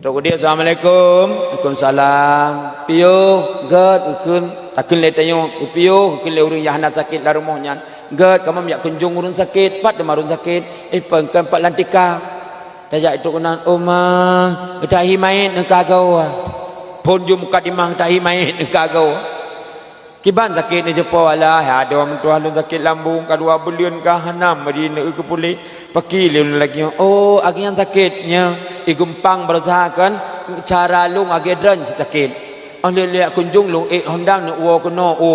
Trok keu dia, "Assalamualaikum." "Waalaikumsalam." "Piôh, gèt," geukheun. Takheun lé tanyoe, "Piôh," geukheun lé ureueng nyang hana sakét lam rumoh nyan. "Gèt, kamoe jak kunjong ureueng sakét." "Pat teuma ureueng sakét?" "Eh, peue, kon pat lantika." Tajak trok keunan, "Oh ma, geutak hi manyét neuh ka goe." Phôn ju mukadimah, "Geutak hi manyét neuh ka goe." Kiban sakét neuh jeupo, "Alah, adoe meutuah lôn sakét lambông, ka dua buleuen ka hana meuri neuh keu puléh. Pakri lé lôn lagèe nyoe?" "Oh, lagèe nyan sakét nyoe." Igeumpang beureusaha kon cara lôn lagèe droen cit sakét. "Oh, lé-lé jak kunjong lôn ék Honda neuh woe keunoe u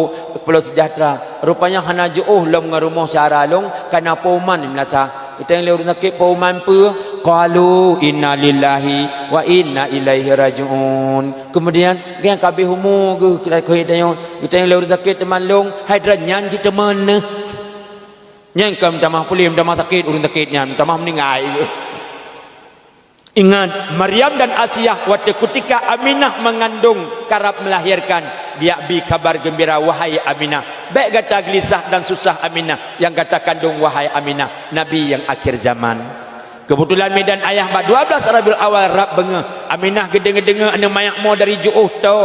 Pulo Sejahtera. Rupanya hana jiôh lom ngon rumoh syedara lôn, ka na peuman di meulasah." Geutanyong lé ureueng sakét, "Peuman peue?" "Qalu inna lillahi wa inna ilaihi raji'un." Keumudian, geuh ka abéh umu geuh, geutanyong lé ureueng sakét, "Teuma lôn, hai droen nyan cit teuma neuh?" Nyang ka meutamah puléh, meutamah sakét ureueng sakét nyan, meutamah meuninggai geuh. Ingat, Maryam dan Asiah, watèe kutika Aminah mengandung, karab melahirkan, geujak bi kabar geumbira, "Wahai Aminah, bèk gata geulisah dan susah Aminah nyang gata kandung, wahai Aminah, Nabi nyang akhir zaman." Keubeutulan mi dan ayah bak dua blaih Rabiul Awal rab beungoh, Aminah geudeungoe-deungoe aneuk manyak mo dari jiôh, to,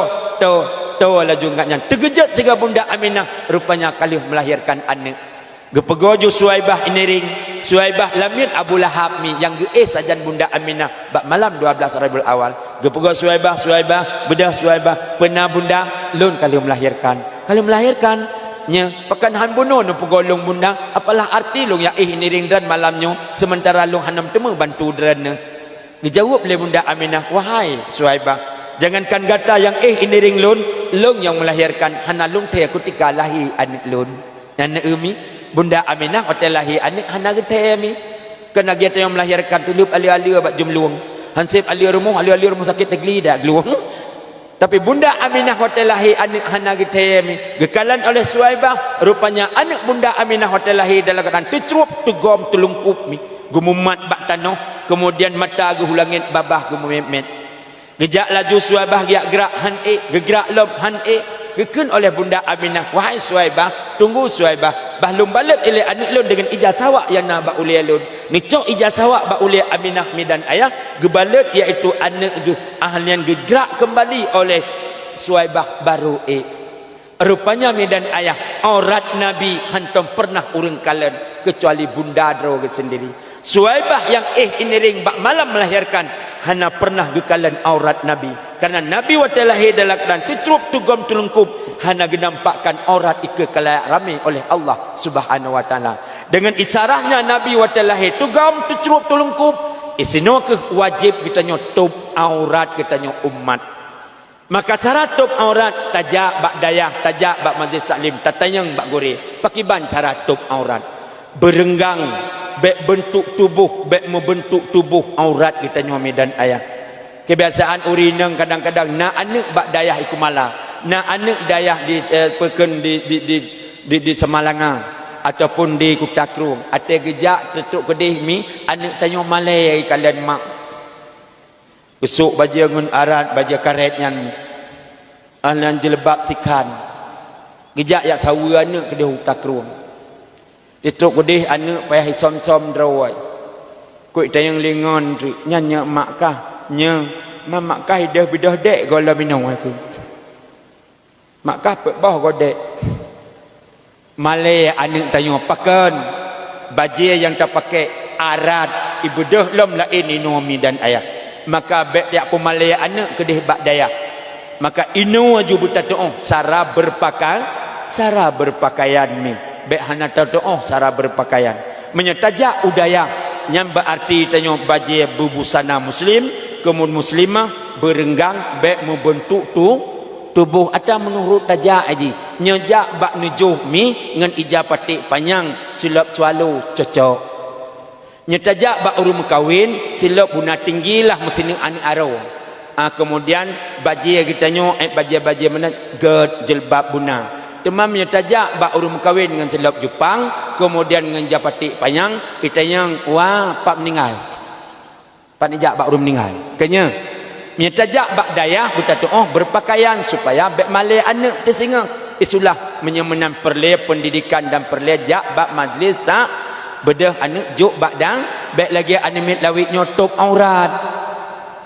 to, to laju ngat nyan. Teukeujot sigoe bunda Aminah, rupanya ka lheueh melahirkan aneuk. Geupeugoe ju Suwaibah i Niring. Suwaibah lamiet Abu Lahab mi nyang geuéh sajan bunda Aminah bak malam dua blaih Rabiul Awal. Geupeugoe Suwaibah, "Suwaibah, beudôh Suwaibah, peue na bunda?" "Lôn ka lheueh melahirkan." "Ka lheueh melahirkan? Nyoe, pakon han bunoe neupeugoe lôn bunda? Apalah arti lôn jak éh i Niring droen malam nyoe, seumeuntara lôn hana meuteumé bantu droeneuh?" Geujaweueb lé bunda Aminah, "Wahai Suwaibah, jangankan gata nyang éh i Niring lôn, lôn nyang melahirkan hana lôn thèe kutika lahé aneuk lôn." Nyan neuh mi, bunda Aminah watèe lahé aneuk hana geuthèe mi. Kon lagèe tanyoe melahirkan, teuleueb aleue-aleue bak jeumlueng. Han sép aleue rumoh, aleue-aleue rumoh sakét teugli dak glueng. Tapi bunda Aminah watèe lahé aneuk hana geuthèe mi. Geukalon oleh Suwaibah, rupanya aneuk bunda Aminah watèe lahé dalam keuadaan teucrueb, teugom, teulungkup mi. Geumumat bak tanoh, keumudian mata geuh u langét, babah geumeumet-met. Geujak laju Suwaibah geujak grak han ék, geugrak lom han ék. Geukheun oleh bunda Aminah, "Wahai Suwaibah, tunggu Suwaibah, bah lôn balot ilèe aneuk lôn deungon ija sawak nyang na bak ulèe lôn." Neucok ija sawak bak ulèe Aminah mi dan ayah, geubalot, yaitu aneuk geuh, akhirnya geugrak keumbali oleh Suwaibah barô ék. Rupanya mi dan ayah, aurat Nabi hantom pernah ureueng kalon, keucuali bunda droe geuh seundiri. Suwaibah nyang éh i Niring bak malam melahirkan, hana pernah geukalon aurat Nabi. Karena Nabi watèe lahé dalam keuadaan teucrueb, teugom, teulungkup, hana geunampakkan aurat ikeue kalayak ramé oleh Allah Subhanahu wa Taala. Deungon isyarahnya Nabi watèe lahé teugom, teucrueb, teulungkup, isinoe keuh wajéb geutanyoe tôb aurat geutanyoe umat. Maka cara tôb aurat, tajak bak dayah, tajak bak majlis taklim, tatanyong bak gurèe, pakiban cara tôb aurat. Beureunggang, bèk beuntuk tuboh, bèk meubeuntuk tuboh aurat geutanyoe mi dan ayah. Keubiasaan ureueng inong kadang-kadang na aneuk bak dayah i Kumala, na aneuk dayah di, eh, peukon di, di, di, di, di Samalanga ataupun di Kuta Krueng. Watèe geujak teutrok keudéh mi, aneuk tanyoe malèe kalon mak. Geusôk bajèe ngon arat, bajèe karét nyan, ah, nyan jilbab tikhan. Geujak jak saweue aneuk keudéh u Kuta Krueng. Teutrok keudéh aneuk payah isöm-söm droe. Kok tanyong lé ngon treuk, "Nyan nyoe mak kah?" "Nyoe." "Ma mak kah idôh beudôh dèk gohlom inoe," kheun. Mak kah peuet boh goe dèk. Malèe aneuk tanyoe pakon. Bajèe nyang tapaké arat, ibeudôh lom laén inoe mi dan ayah. Maka bèk tajak peumalèe aneuk keudéh bak dayah. Maka inoe aju beutatu'oh sara beurpaka-, sara beurpakaian mi. Bèk hana tatu'oh sara beurpakaian. Meunyoe tajak u dayah, nyan beuarti tanyoe bajèe beubusana muslim, keumud muslimah, beureunggang, bèk meubeuntuk tu, tuboh atra meunurot tajak jih. Nyoe jak bak neujoh mi ngon ija paték panyang, silop swallow cocok. Nyoe tajak bak ureueng meukawen, silop buna tinggi lah meusineuk aneuk aroe. Ah, keumudian bajèe geutanyoe, eh, bajèe-bajèe meunan gèt jilbab buna. Teuma meunyoe tajak bak ureueng meukawen ngon silop jupang, keumudian ngon ija paték panyang, itanyong, "Wa, pat meuninggai?" Pat neujak bak ureuëng meuninggai. Keunyoe, meunyoe tajak bak dayah, beutatuoh beupakaian supaya bék malée aneuëk teusingoh. Isulah meunyoe meunan peureulée peundidikan dan peureulée jak bak majlis tak beudôh aneuëk jok bak dang, bék lagée aneuëk miet lawét nyoe tôb aurat.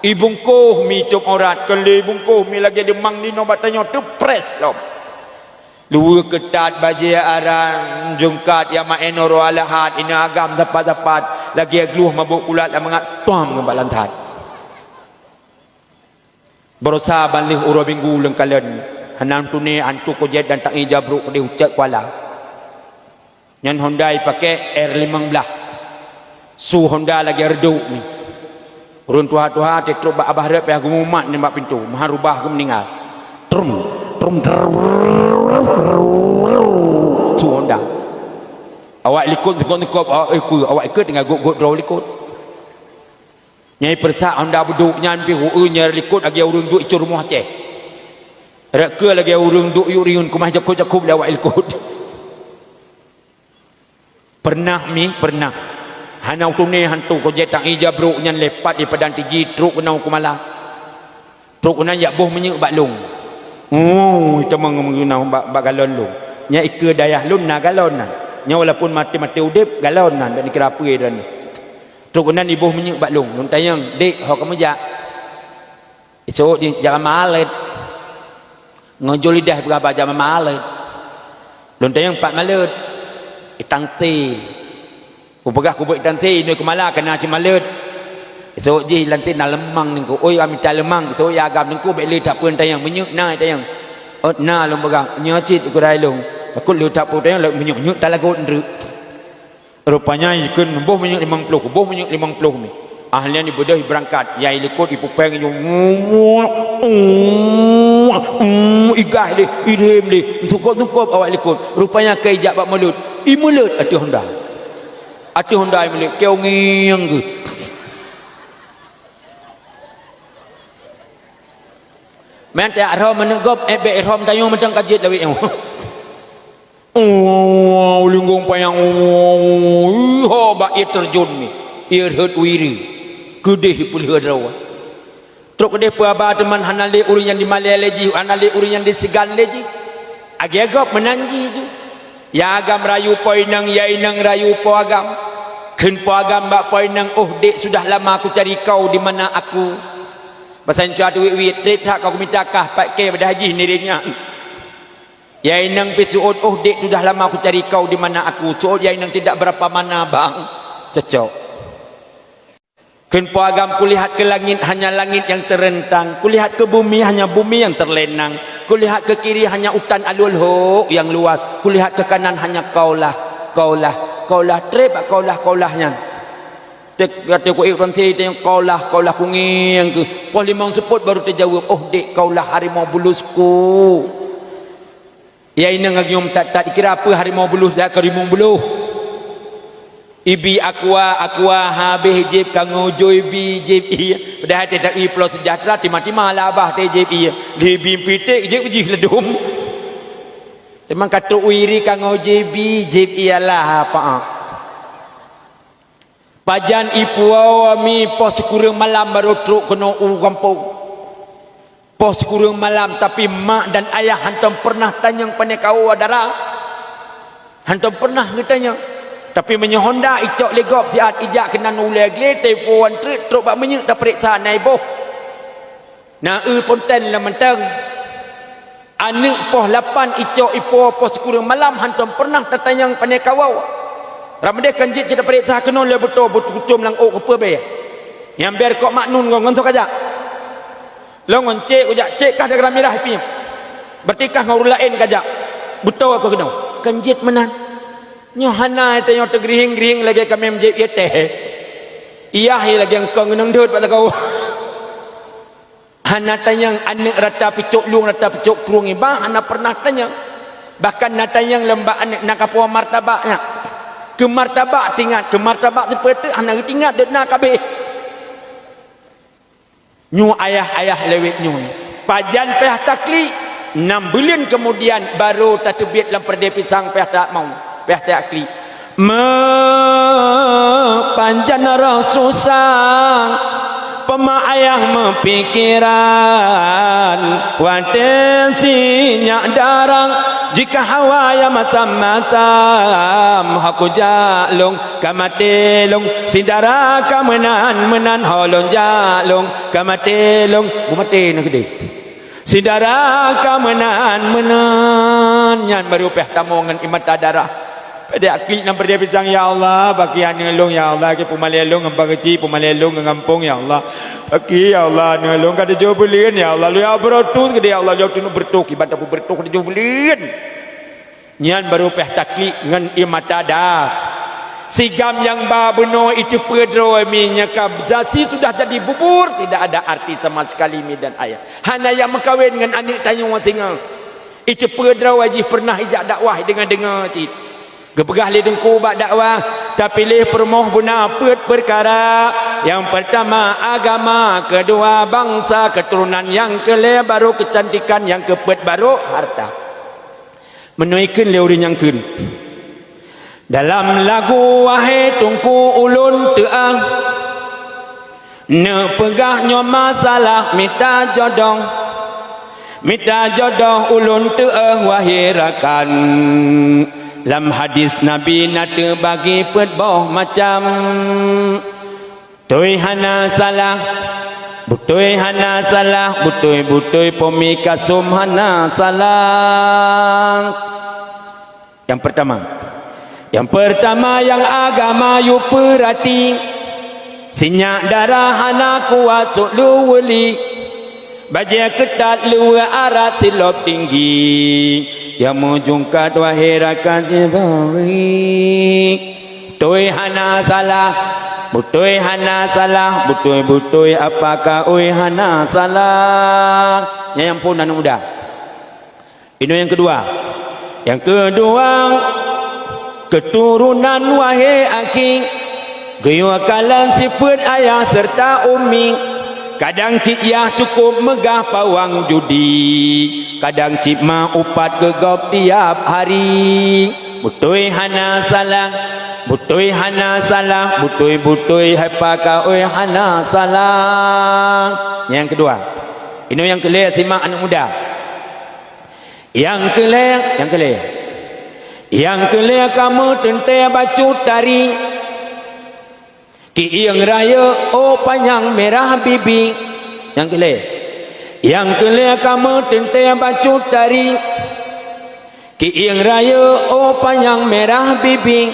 Ibungkôh mi tôb aurat, kon lé ibungkôh mi lagée deumang ninoe bak tanyoe teuprés lom. Luweue keutat bajée arang, jungkat ya maén uroe alahat, ineuk agam sapat-sapat, lagée glueh mabök kulat lam mangat tuam ngon bak lantat. Barosa ban lheueh uroe minggu leungkalon, hana tuné antu kojét dan tangi jabrok keudeh ucok kuala. Nyan Honda ipaké R limong blah. Su Honda lagée reudok ni. Ureuëng tuha-tuha teutrok bak abah rot payah geumumat nibak pintoe, meuhan rubah geumeuninggai. Trum, trum, trum, su Honda. Awak likot sukop-sukop, awak ikut, awak ikut tinggai gok-gok droe likot. Nyai peureusak Honda beudôk nyan pih, hu-, nyai likot lagée ureuëng duek icue rumoh Aceh. Rot keue lagée ureuëng duek yuk riun keumah jakub-jakub lé awak likot. Pernah mi, pernah. Hana tuné hantu kojét tangi jabrok nyan lepat di Padang Tiji trok keunoe Kumala. Trok keunan jak boh minyeuk bak lông. Oh, teuma ngon bak, bak galon lông. Nyan ikeue dayah lôn na galon nan. Nyan walaupun maté-maté udeb, galon nan, bék dikira peue droeneuh. Trok keunan iboh minyeuk bak lông. Lôn tanyong, "Dek, ho kamoe jak?" Iseuôt jih, "Jak maleuet." Ngon jih lidah peugah bak jak maleuet. Lôn tanyong, "Pat maleuet?" "Itansi." Kupeugah, "Kubuet itansi, inoe Kumala keu na cit maleuet." Iseuôt jih itansi na leumang teungku. "Oi, amita leumang." Iseuôt ya agam teungku, bék le that peue tanyong. "Minyeuk na?" Tanyong. "Ôt na," lôn peugah. "Nyoe cit," keurai lôn. Takot le that peue tanyong, lôn minyeuk-nyeuk talagot ndreuk. Rupanya ikheun boh minyeuk limong ploh, boh minyeuk limong ploh mi. Ahli nyan ibeudôh ibeurangkat, nyang ilikot ipupeng nyoe, igah lé, irhem lé, sukop-sukop awak likot. Rupanya ka ijak bak mulod. Imulod ateueh Honda. Ateueh Honda imulod, keu ngieng geuh. Meunan tajak rhom aneuk gob, eh, bék rhom tanyoe mantong ka jeuet lawét nyoe. Oh, linggong panyang, oh, ho bak ié terjun mi, ié rhot wiri, keudeh ipeulheueh droe. Trok keudeh peue haba teuma hana lé ureuëng nyang jimalée lé jih, hana lé ureuëng nyang jisigan lé jih. Lagée gob meunan jih tu. Ya agam rayu po inong, ya inong rayu po agam. Kheun po agam bak po inong, "Oh dek, sudah lama kucari kau di mana aku." Bahasa Indonesia tu wit-wit, treb that ka kumita kah, pat kée beudah jih niring nyan. Ya inong pih seuôt, "Oh dek, sudah lama kucari kau di mana aku." Seuôt ya inong, "Tidak berapa mana bang." Cocok. Kheun po agam, "Kulihat ke langit, hanya langit yang terentang. Kulihat ke bumi, hanya bumi yang terlenang. Kulihat ke kiri, hanya utan alue Lhok yang luas. Kulihat ke kanan, hanya kaulah, kaulah, kaulah." Treb bak kaulah-kaulah nyan. Tek, kata ku ié Fransi, tanyong, "Kaulah, kaulah kungieng keuh." Poh limong seupôt baru teujaweueb, "Oh dek, kaulah harimau bulusku." Ya inong lagée nyoe that-that, dikira peue harimau bulus, dak keu rimong bulus. Ibi aqua, aqua, habéh jép kangojôi bi jép ié. Padahai teudak i Pulo Sejahtera, tima-tima lah abah teh jép ié. Di bi pitek jép jih ledum. Teuma ka trok wiri kangojôi bi jép ié lah apa. Pajan ipuwoe mi poh sikureueng malam barô trok keunoe u gampông. Poh sikureueng malam, tapi mak dan ayah hantom peureunah tanyong pane kawoe dara. Hantom peureunah geutanyong. Tapi meunyoe honda icok lé gob siat ijak keunan ulée glé, teuipuwoe treuk trok bak minyeuk tapareksa na iboh. Na eu ponten lam mantong. Aneuk poh lapan icok ipo poh sikureueng malam hantom peureunah tatanyong pane kawoe. Ramadeh kan jeuet cit tapareksa keunoe lé beutoe beutucom lam ôk keupeue bée. Nyang bée kok maknun ngon, ngon soe kajak. Lôn ngon cek kujak, cek kah dara mirah ipiep. Berarti kah ngon ureuëng laén kajak. Beutoe keuh keunoe. Kan jeuet meunan. Nyoe hana tanyoe teugrihing-grihing lagée kamé meujép ié teh. Iyah ié lagée eungkong ngeunong deuet bak lagoe. Hana tanyong aneuk rata picok lueng, rata picok krueng iba, hana peureunah tanyong. Bahkan na tanyong lom bak aneuk na kapoh martabak nyan. Keu martabak teuingat, keu martabak sipeue teuk hana geutingat deuek na kabeh. Nyoe ayah-ayah lewet nyoe. Pajan payah taklik, nam buleuen keumudian barô tateubiet lam peureudée pisang payah taat mau, payah taat klik. Meu pajan roh susah. Peumaayah meupikeran, watée si nyak darah, jika hawa nyang matam-matam, hak kujak lôn ka maté lôn, si dara ka meunan-meunan, ho lôn jak lôn ka maté lôn, meumaté na keudeh. Si dara ka meunan-meunan, nyan barô pih tamong ngon ie mata darah. Peudiak klik lam peureudée pisang, "Ya Allah, baki aneuk lôn, ya Allah, keu peumalée lôn ngon pageuci, peumalée lôn ngon gampông, ya Allah. Baki, ya Allah, aneuk lôn ka tujoh buleuen, ya Allah, lôn jak beureutoh keudeh, ya Allah, lôn jak beureutoh, kiban tapeubeureutoh tujoh buleuen." Nyan barô pih taklik ngon ie mata da. Sigam nyang ba bunoe iteupeue droe mi nyang ka zasi sudah jadi bubur, tidak ada arti sama sekali mi dan ayah. Hana nyang meukawen ngon aneuk tanyoe singoh. Iteupeue droe jih peureunah ijak dakwah deungoe-deungoe cit. Geupeugah lé Teungku bak dakwah, tapiléh peurumoh beuna peuet peukara. Nyang peurtama agama, keudua bansa, keuturonan, nyang keulhée barô keucantikan, nyang keupeuet barô harta. Meunoe kheun lé ureuëng nyang kheun, "Dalam lagu wahé Teungku ulôn teuah, neupeugah nyoe masalah mita jodoh. Mita jodoh ulôn teuah wahé rakan. Lam hadis Nabi na teubagi peuet boh macam. Beutôi hana salah, beutôi hana salah, beutôi-beutôi pomi kasum hana salah." Nyang peurtama, nyang peurtama nyang agama yue peurati, si nyak darah hana kuat sôk leuweuli, bajée keutat luweue arat silop tinggi, nyang meujungkat wahé rakan jih bawi. Beutôi hana salah, beutôi hana salah, beutôi-beutôi apa ka ui hana salah. Nyan nyang phon aneuk muda. Inoe nyang keudua. Nyang keudua, keuturonan wahé akhi, geuyue kalon sifeuet ayah seureuta umi. Kadang cit yah cukup meugah pawang judi, kadang cit ma upat geugob tiab hari. Beutôi hana salah, beutôi hana salah, beutôi-beutôi hai paka oi hana salah. Nyang keudua, inoe nyang keulhée simak aneuk muda. Nyang keulhée, nyang keulhée. Nyang keulhée kamoe teuntée bacut tari. Kieng rayeuk, oh panyang mirah bibi. Nyang keulhée. Nyang keulhée kamoe teuntée bacut tari. Kieng rayeuk, oh panyang mirah bibi.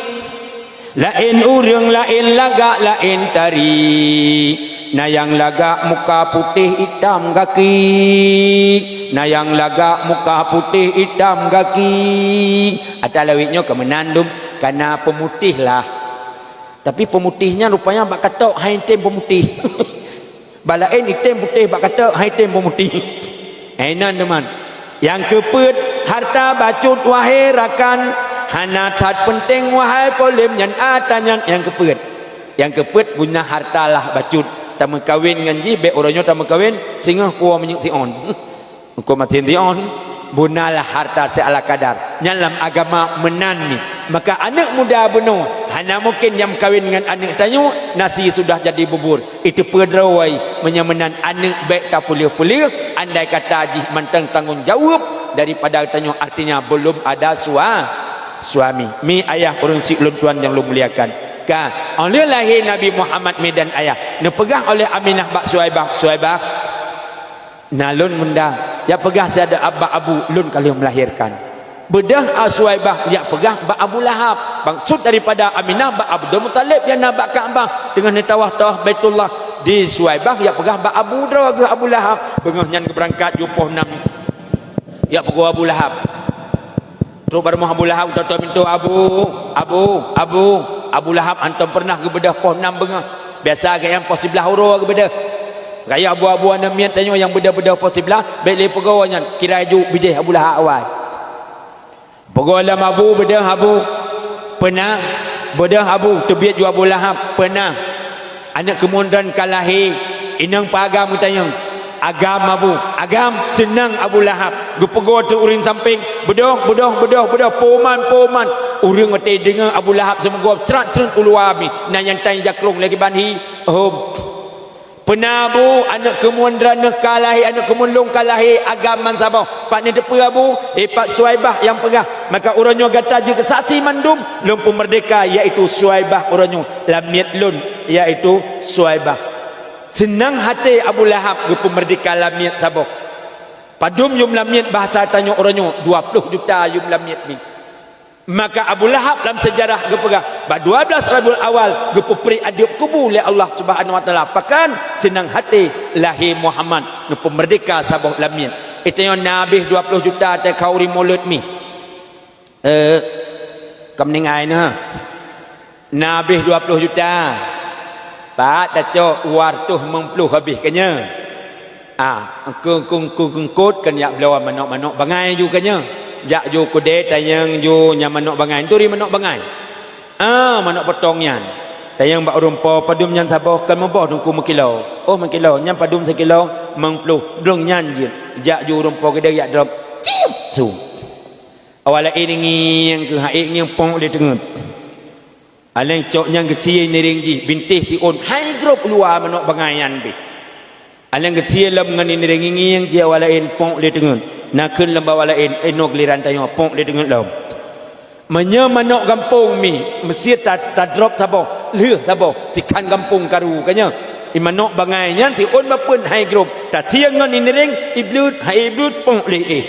Laén ureuëng, laén lagak, laén tari. Na nyang lagak muka putéh itam gaki. Na nyang lagak muka putéh itam gaki. Ata lawét nyoe keu meunan dum kana peumutéh lah. Tapi peumutéh nyan rupanya bak katok hai tem peumutéh. Bak laén item putéh, bak katok hai tem peumutéh. Hai nan teuma. Nyang keupeuet, harta bacut wahai rakan, hana that peunteng wahai polém nyan ata nyan nyang keupeuet. Nyang keupeuet guna harta lah bacut, tameukawen ngon jih bék uroe nyoe tameukawen singoh kuwoe minyeuk tion. Engkau maté dion, bunalah harta seala kadar. Nyan lam agama meunan ni. Maka aneuk muda bunoe hana mungken nyang kawin ngon aneuk tanyoe nasi sudah jadi bubur. Itu peudroe meunyoe meunan aneuk bék tapeuleueh-peuleueh andai kata jih mantong tanggong jaweueb daripada tanyoe, artinya belum ada sua, suami. Mi ayah ureuëng si ulôn tuan nyang lôn muliakan. Ka, oleh lahé Nabi Muhammad midan ayah, neupeugah oleh Aminah bak Suaibah, Suaibah, Na lôn meunda, jak peugah siada bak abu lôn ka lheueh meulahérkan. Beudôh Suwaibah jak peugah bak Abu Lahab. Maksud daripada Aminah bak Abdul Muthalib nyang na bak Ka'bah, teungoh neutawaf-tawaf Baitullah. Di Suwaibah jak peugah bak abu droe geuh Abu Lahab. Beungoh nyan geubeurangkat jiôh poh nam. Jak peugoe Abu Lahab. Trok bak rumoh Abu Lahab, geutoe-toe pintoe, "Abu, Abu, Abu." Abu Lahab hantom peureunah geubeudôh poh nam beungoh. Biasa geuh nyang poh siblaih uroe geubeudôh. Gaya abu-abu aneuk miet tanyoe nyang beudôh-beudôh poh siblaih, bék lé peugoe nyan, kira ju bijéh Abu Lahab awai. Peugoe lom abu, beudôh abu. Peuna, beudôh abu, teubiet ju Abu Lahab, peuna. Aneuk keumuen droen ka lahé, inong peuagam geutanyong, "Agam abu, agam?" Seunang Abu Lahab. Geupeugoe teuk ureuëng sampéng, "Beudôh, beudôh, beudôh, beudôh, poh man, poh man." Ureuëng watée deungoe Abu Lahab seumeugop crat-crat u luwa mi, na nyang tan jakrong lé kiban hi, hom. Peuna Abu, aneuk keumuen droeneuh ka lahé, aneuk keumuen lôn ka lahé, agam bansaboh. Pat neuteupeue Abu? Eh, pat Suwaibah nyang peugah. Maka uroe nyoe gata jeuet keu saksi mandum, lôn peumeurdeka, yaitu Suwaibah uroe nyoe, lamiet lôn, yaitu Suwaibah. Seunang até Abu Lahab geupeumeurdeka lamiet saboh. Padum yum lamiet bahasa tanyoe uroe nyoe, dua ploh juta yum lamiet nyoe. Maka Abu Lahab lam seujarah geupeugah, bak dua belas Rabiul Awal geupeupriek adeueb kubu lé Allah Subhanahu wa Taala. Pakon? Seunang até lahé Muhammad, neupeumeurdeka saboh lamiet. Itanyoe na habéh dua ploh juta teuh khauri mulod mi. Eh, ka meuninggai neuh. Na habéh dua ploh juta. Pat tacok dua reutôh limong ploh habéh keunyoe. Ah, engkeu-, engkeu-, engkeu-, eungkôt kan yak bloe manök-manök bangai ju keunyoe. Jak ju keudè tanyong ju nyang manök bangai. Turi manök bangai. Ah, manök potong nyan. Tanyong bak ureuëng po padum nyan saboh kan meuboh teungku meukilo. Oh, meukilo. Nyan padum sikilo limong ploh. Dong nyan jeuet. Jak ju ureuëng po keudè yak drop. Ciup! Su. Awak laén ngieng keu hai ngieng pok lé teungeut. Aléng cok nyang geusie nireng jih bintéh siôn hai grob luwa manök bangai nyan beh. Aléng geusie lom ngon nireng ngieng jih awak laén pok lé teungeut. Na kheun lom bak awak laén, eh, noe giliran tanyoe pok lé teungeut lom. Meunyoe manök gampông mi, meusie ta-, tadrop saboh, lheueh saboh, sikhan gampông karu ka nyoe. I manök bangai nyan siôn bapeuen hai grob, tasie ngon nireng, i bleuet, hai i bleuet pok lé éh.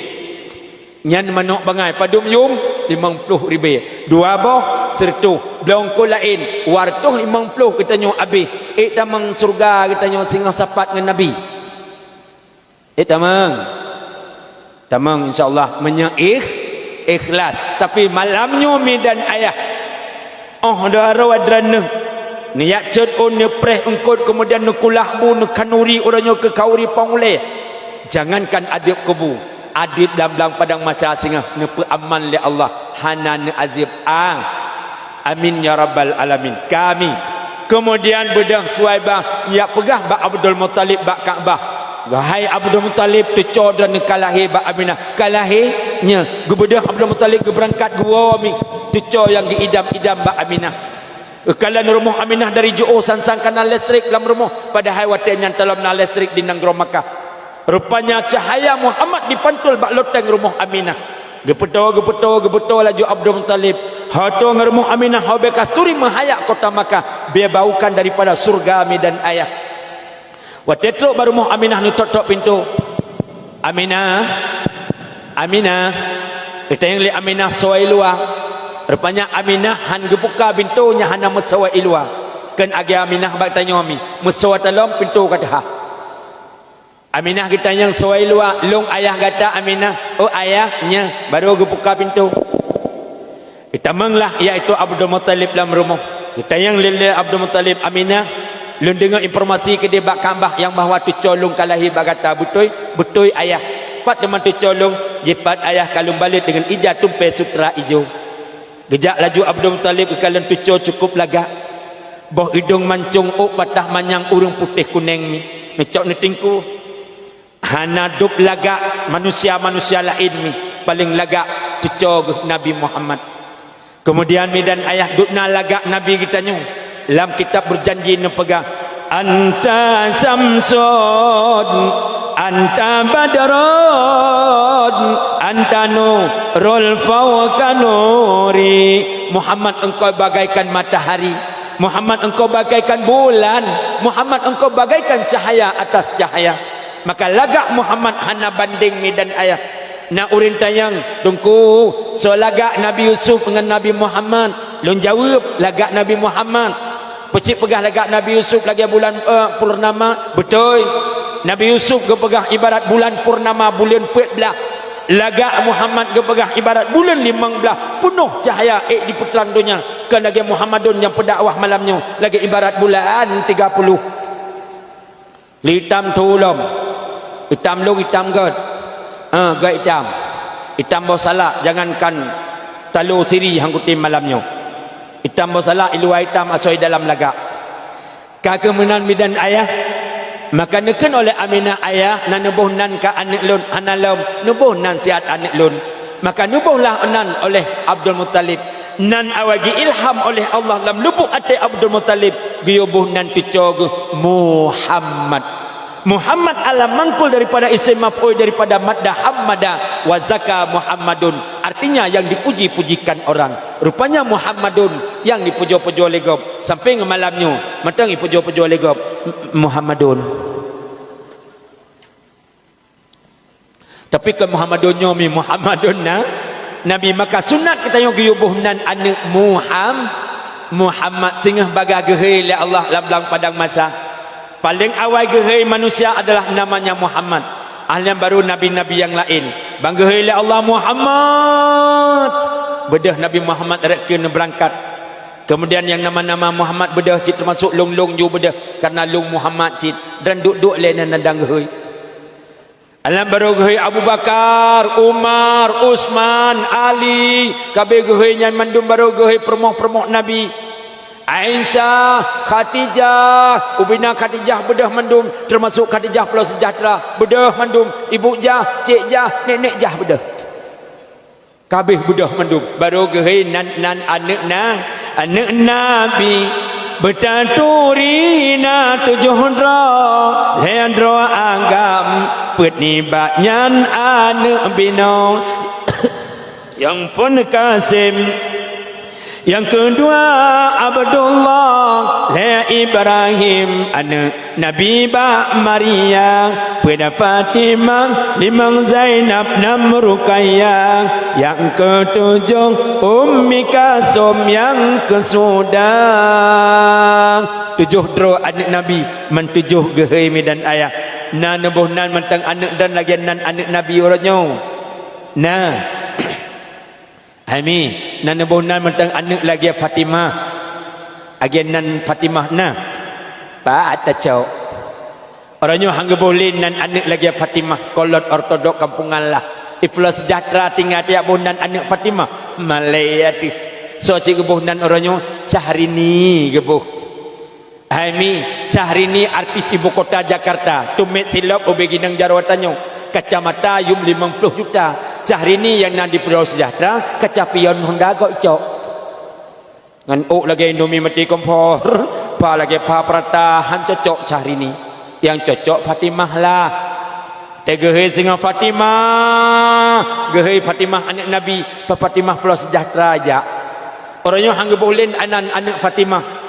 Nyan manök bangai padum yum limong ploh ribèe. Dua boh seureutôh, bloe eungkôt laén dua reutôh limong ploh geutanyoe abéh. Ék tamong syeuruga geutanyoe singoh sapat ngon Nabi. Ék tamong. Tamong insya Allah meunyoe ikh-, ikhlas. Tapi malam nyoe mi dan ayah. Oh, droe-droe droeneuh, neuyak cot ôn, neupreh eungkôt, keumudian neukulah bu, neukhanuri uroe nyoe keu khauri pong ulèe. Jangankan adeueb kubu, adeueb lam blang padang mahsyar singoh neupeuaman lé Allah, hana neuazeueb. Ah, amin ya rabbal alamin. Kami. Keumudian beudôh Suwaibah jak peugah bak Abdul Muthalib bak Ka'bah, "Wahai Abdul Muthalib, teucoe droeneuh ka lahé bak Aminah." "Ka lahé?" "Nyo." Geubeudôh Abdul Muthalib geubeurangkat geuwoe mi teucoe nyang geuidam-idam bak Aminah. Geukalon rumoh Aminah dari jiôh sang-sang ka na listrik lam rumoh, padahai watèe nyan teuh lom na listrik di nanggroe Makkah. Rupanya cahaya Muhammad jipantul bak loteng rumoh Aminah. Geupeutoe, geupeutoe, geupeutoe laju Abdul Muthalib. Ho toh ngon rumoh Aminah, ho bèe kasturi meuhayat kota Makkah, bèe baukan daripada syeuruga mi dan ayah. Watèe trôk bak rumoh Aminah, neutok-tok pintoe. "Aminah, Aminah." Geutanyong lé Aminah soe i luwa. Rupanya Aminah han geubuka pintoe nyang hana meusoe i luwa. Kheun lagèe Aminah bak tanyoe mi, "Meusoe talom pintoe ka teuhah." Aminah geutanyong soe i luwa, "Lôn ayah gata Aminah." "Oh ayah, nyo." Baru geubuka pintoe. Geutamong lah, yaitu Abdul Muthalib lam rumoh. Geutanyong lé, lé Abdul Muthalib, "Aminah, lôn deungö informasi keudéh bak Ka'bah nyang bahwa teucoe lôn ka lahé bak gata, beutôi?" "Beutôi ayah." "Pat teuma teucoe lôn?" "Jipat ayah ka lôn balot deungon ija tumpée sutra ijo." Geujak laju Abdul Muthalib geukalon teucoe cukup lagak. Boh idong mancong ôk patah manyang ureuëng putéh kunéng mi, neucok neutingku. Hana dub lagak manusia-manusia laén mi, paleng lagak teucoe geuh Nabi Muhammad. Keumudian mi dan ayah dub na lagak Nabi geutanyoe. Lam kitab Berjanji neupeugah, "Anta syamsun, anta badrun, anta nurul fauqa nuri." Muhammad, engkau bagaikan matahari. Muhammad, engkau bagaikan bulan. Muhammad, engkau bagaikan cahaya atas cahaya. Maka lagak Muhammad hana bandeng mi dan ayah. Na ureuëng tanyong, "Teungku, soe lagak Nabi Yusuf ngon Nabi Muhammad?" Lôn jaweueb, "Lagak Nabi Muhammad." Peucit peugah lagak Nabi Yusuf lagée bulan, eh, purnama? Beutôi. Nabi Yusuf geupeugah ibarat bulan purnama, buleuen peuet blaih. Lagak Muhammad geupeugah ibarat buleuen limong blaih, peunoh cahya ék dipeutrang donya. Kon lagée Muhammadun nyang peudakwah malam nyoe, lagée ibarat bulan tiga puluh. Lé itam thu lom. Itam lôn, itam gét. Ah, gét itam. Itam boh salak, jangankan talo siri han kutem malam nyoe. Itam boh salak, i luwa itam, asoe dalam lagak. Ka keuh meunan mi dan ayah. Maka neukheun oleh Aminah, "Ayah, na neuboh nan keu aneuëk lôn?" "Hana lom." "Neuboh nan siat aneuëk lôn." Maka neubohlah nan oleh Abdul Muthalib. Nan awai geuilham oleh Allah lam lubuk até Abdul Muthalib, geuyue boh nan teucok geuh Muhammad. Muhammad alam mangkul daripada isim maf'ul daripada madda hammada wa zaka Muhammadun, artinya yang dipuji-pujikan orang. Rupanya Muhammadun yang dipujoe-pujoe lé gob sampai ngon malam nyoe, mantong ipujoe-pujoe lé gob M-, Muhammadun. Tapi kon Muhammadun nyoe mi Muhammadun na, Nabi, maka sunat geutanyoe geuyue boh nan aneuk Muham-, Muhammad singoh baga geuhôi lé Allah lam blang padang masa. Paleng awai geuhôi manusia adalah namanya Muhammad. Ahlian baru nabi-nabi nyang laén. Ban geuhôi lé Allah Muhammad, beudôh Nabi Muhammad rot keuneuk beurangkat. Kemudian nyang nama-nama Muhammad beudôh cit teumasok lôn-lôn ju beudôh karena lôn Muhammad cit dan duek-duek lé nan dang geuhôi. Alam barô geuhôi Abu Bakar, Umar, Utsman, Ali, kabeh geuhôi nyan mandum barô geuhôi peurumoh-peurumoh Nabi. Aisyah, Khadijah, ubina Khadijah beudôh mandum, teumasok Khadijah pulo seujahteura, beudôh mandum, ibu jah, cék jah, nék-nék jah beudôh. Kabeh beudôh mandum, barô geuhôi nan, nan aneuk na, aneuk Nabi. Beutaturi na tujoh droe, lhée droe agam, peuet nibak nyan aneuk binoe. Nyang phon Kasim, nyang keudua Abdullah, lhée Ibrahim, aneuk Nabi bak Maria, peuet Fatimah, limong Zainab, nam Ruqayyah, nyang keutujoh Ummi Kalsum, nyang keusudah. Tujoh droe aneuk Nabi, man tujoh geuhôi mi dan ayah. Na neuboh nan mantong aneuk dan lagée nan aneuk Nabi uroe nyoe. Na. Hai mi, na neuboh nan mantong aneuk lagée Fatimah. Lagée nan Fatimah na. Pat tacok. Uroe nyoe han geuboh lé nan aneuk lagée Fatimah, kolot ortodok kampungan lah. Ipulo seujahteura tinggai tiak boh nan aneuk Fatimah. Malée ateueh. Soe cit geuboh nan uroe nyoe? Syahrini geuboh. Hai mi, Syahrini artis ibu kota Jakarta, tumet silop ubé ginong jaroe tanyoe, kacamata yum limong ploh juta. Syahrini nyang na di Pulo Sejahtera, kaca pion Honda gok icok. Ngon ôk lagée Indomie mati kompor, pa lagée pa peurata, han cocok Syahrini. Nyang cocok Fatimah lah. Teuh geuhôi singoh Fatimah, geuhôi Fatimah aneuk Nabi, pa Fatimah Pulo Sejahtera jak. Uroe nyoe han geuboh lé nan aneuk Fatimah.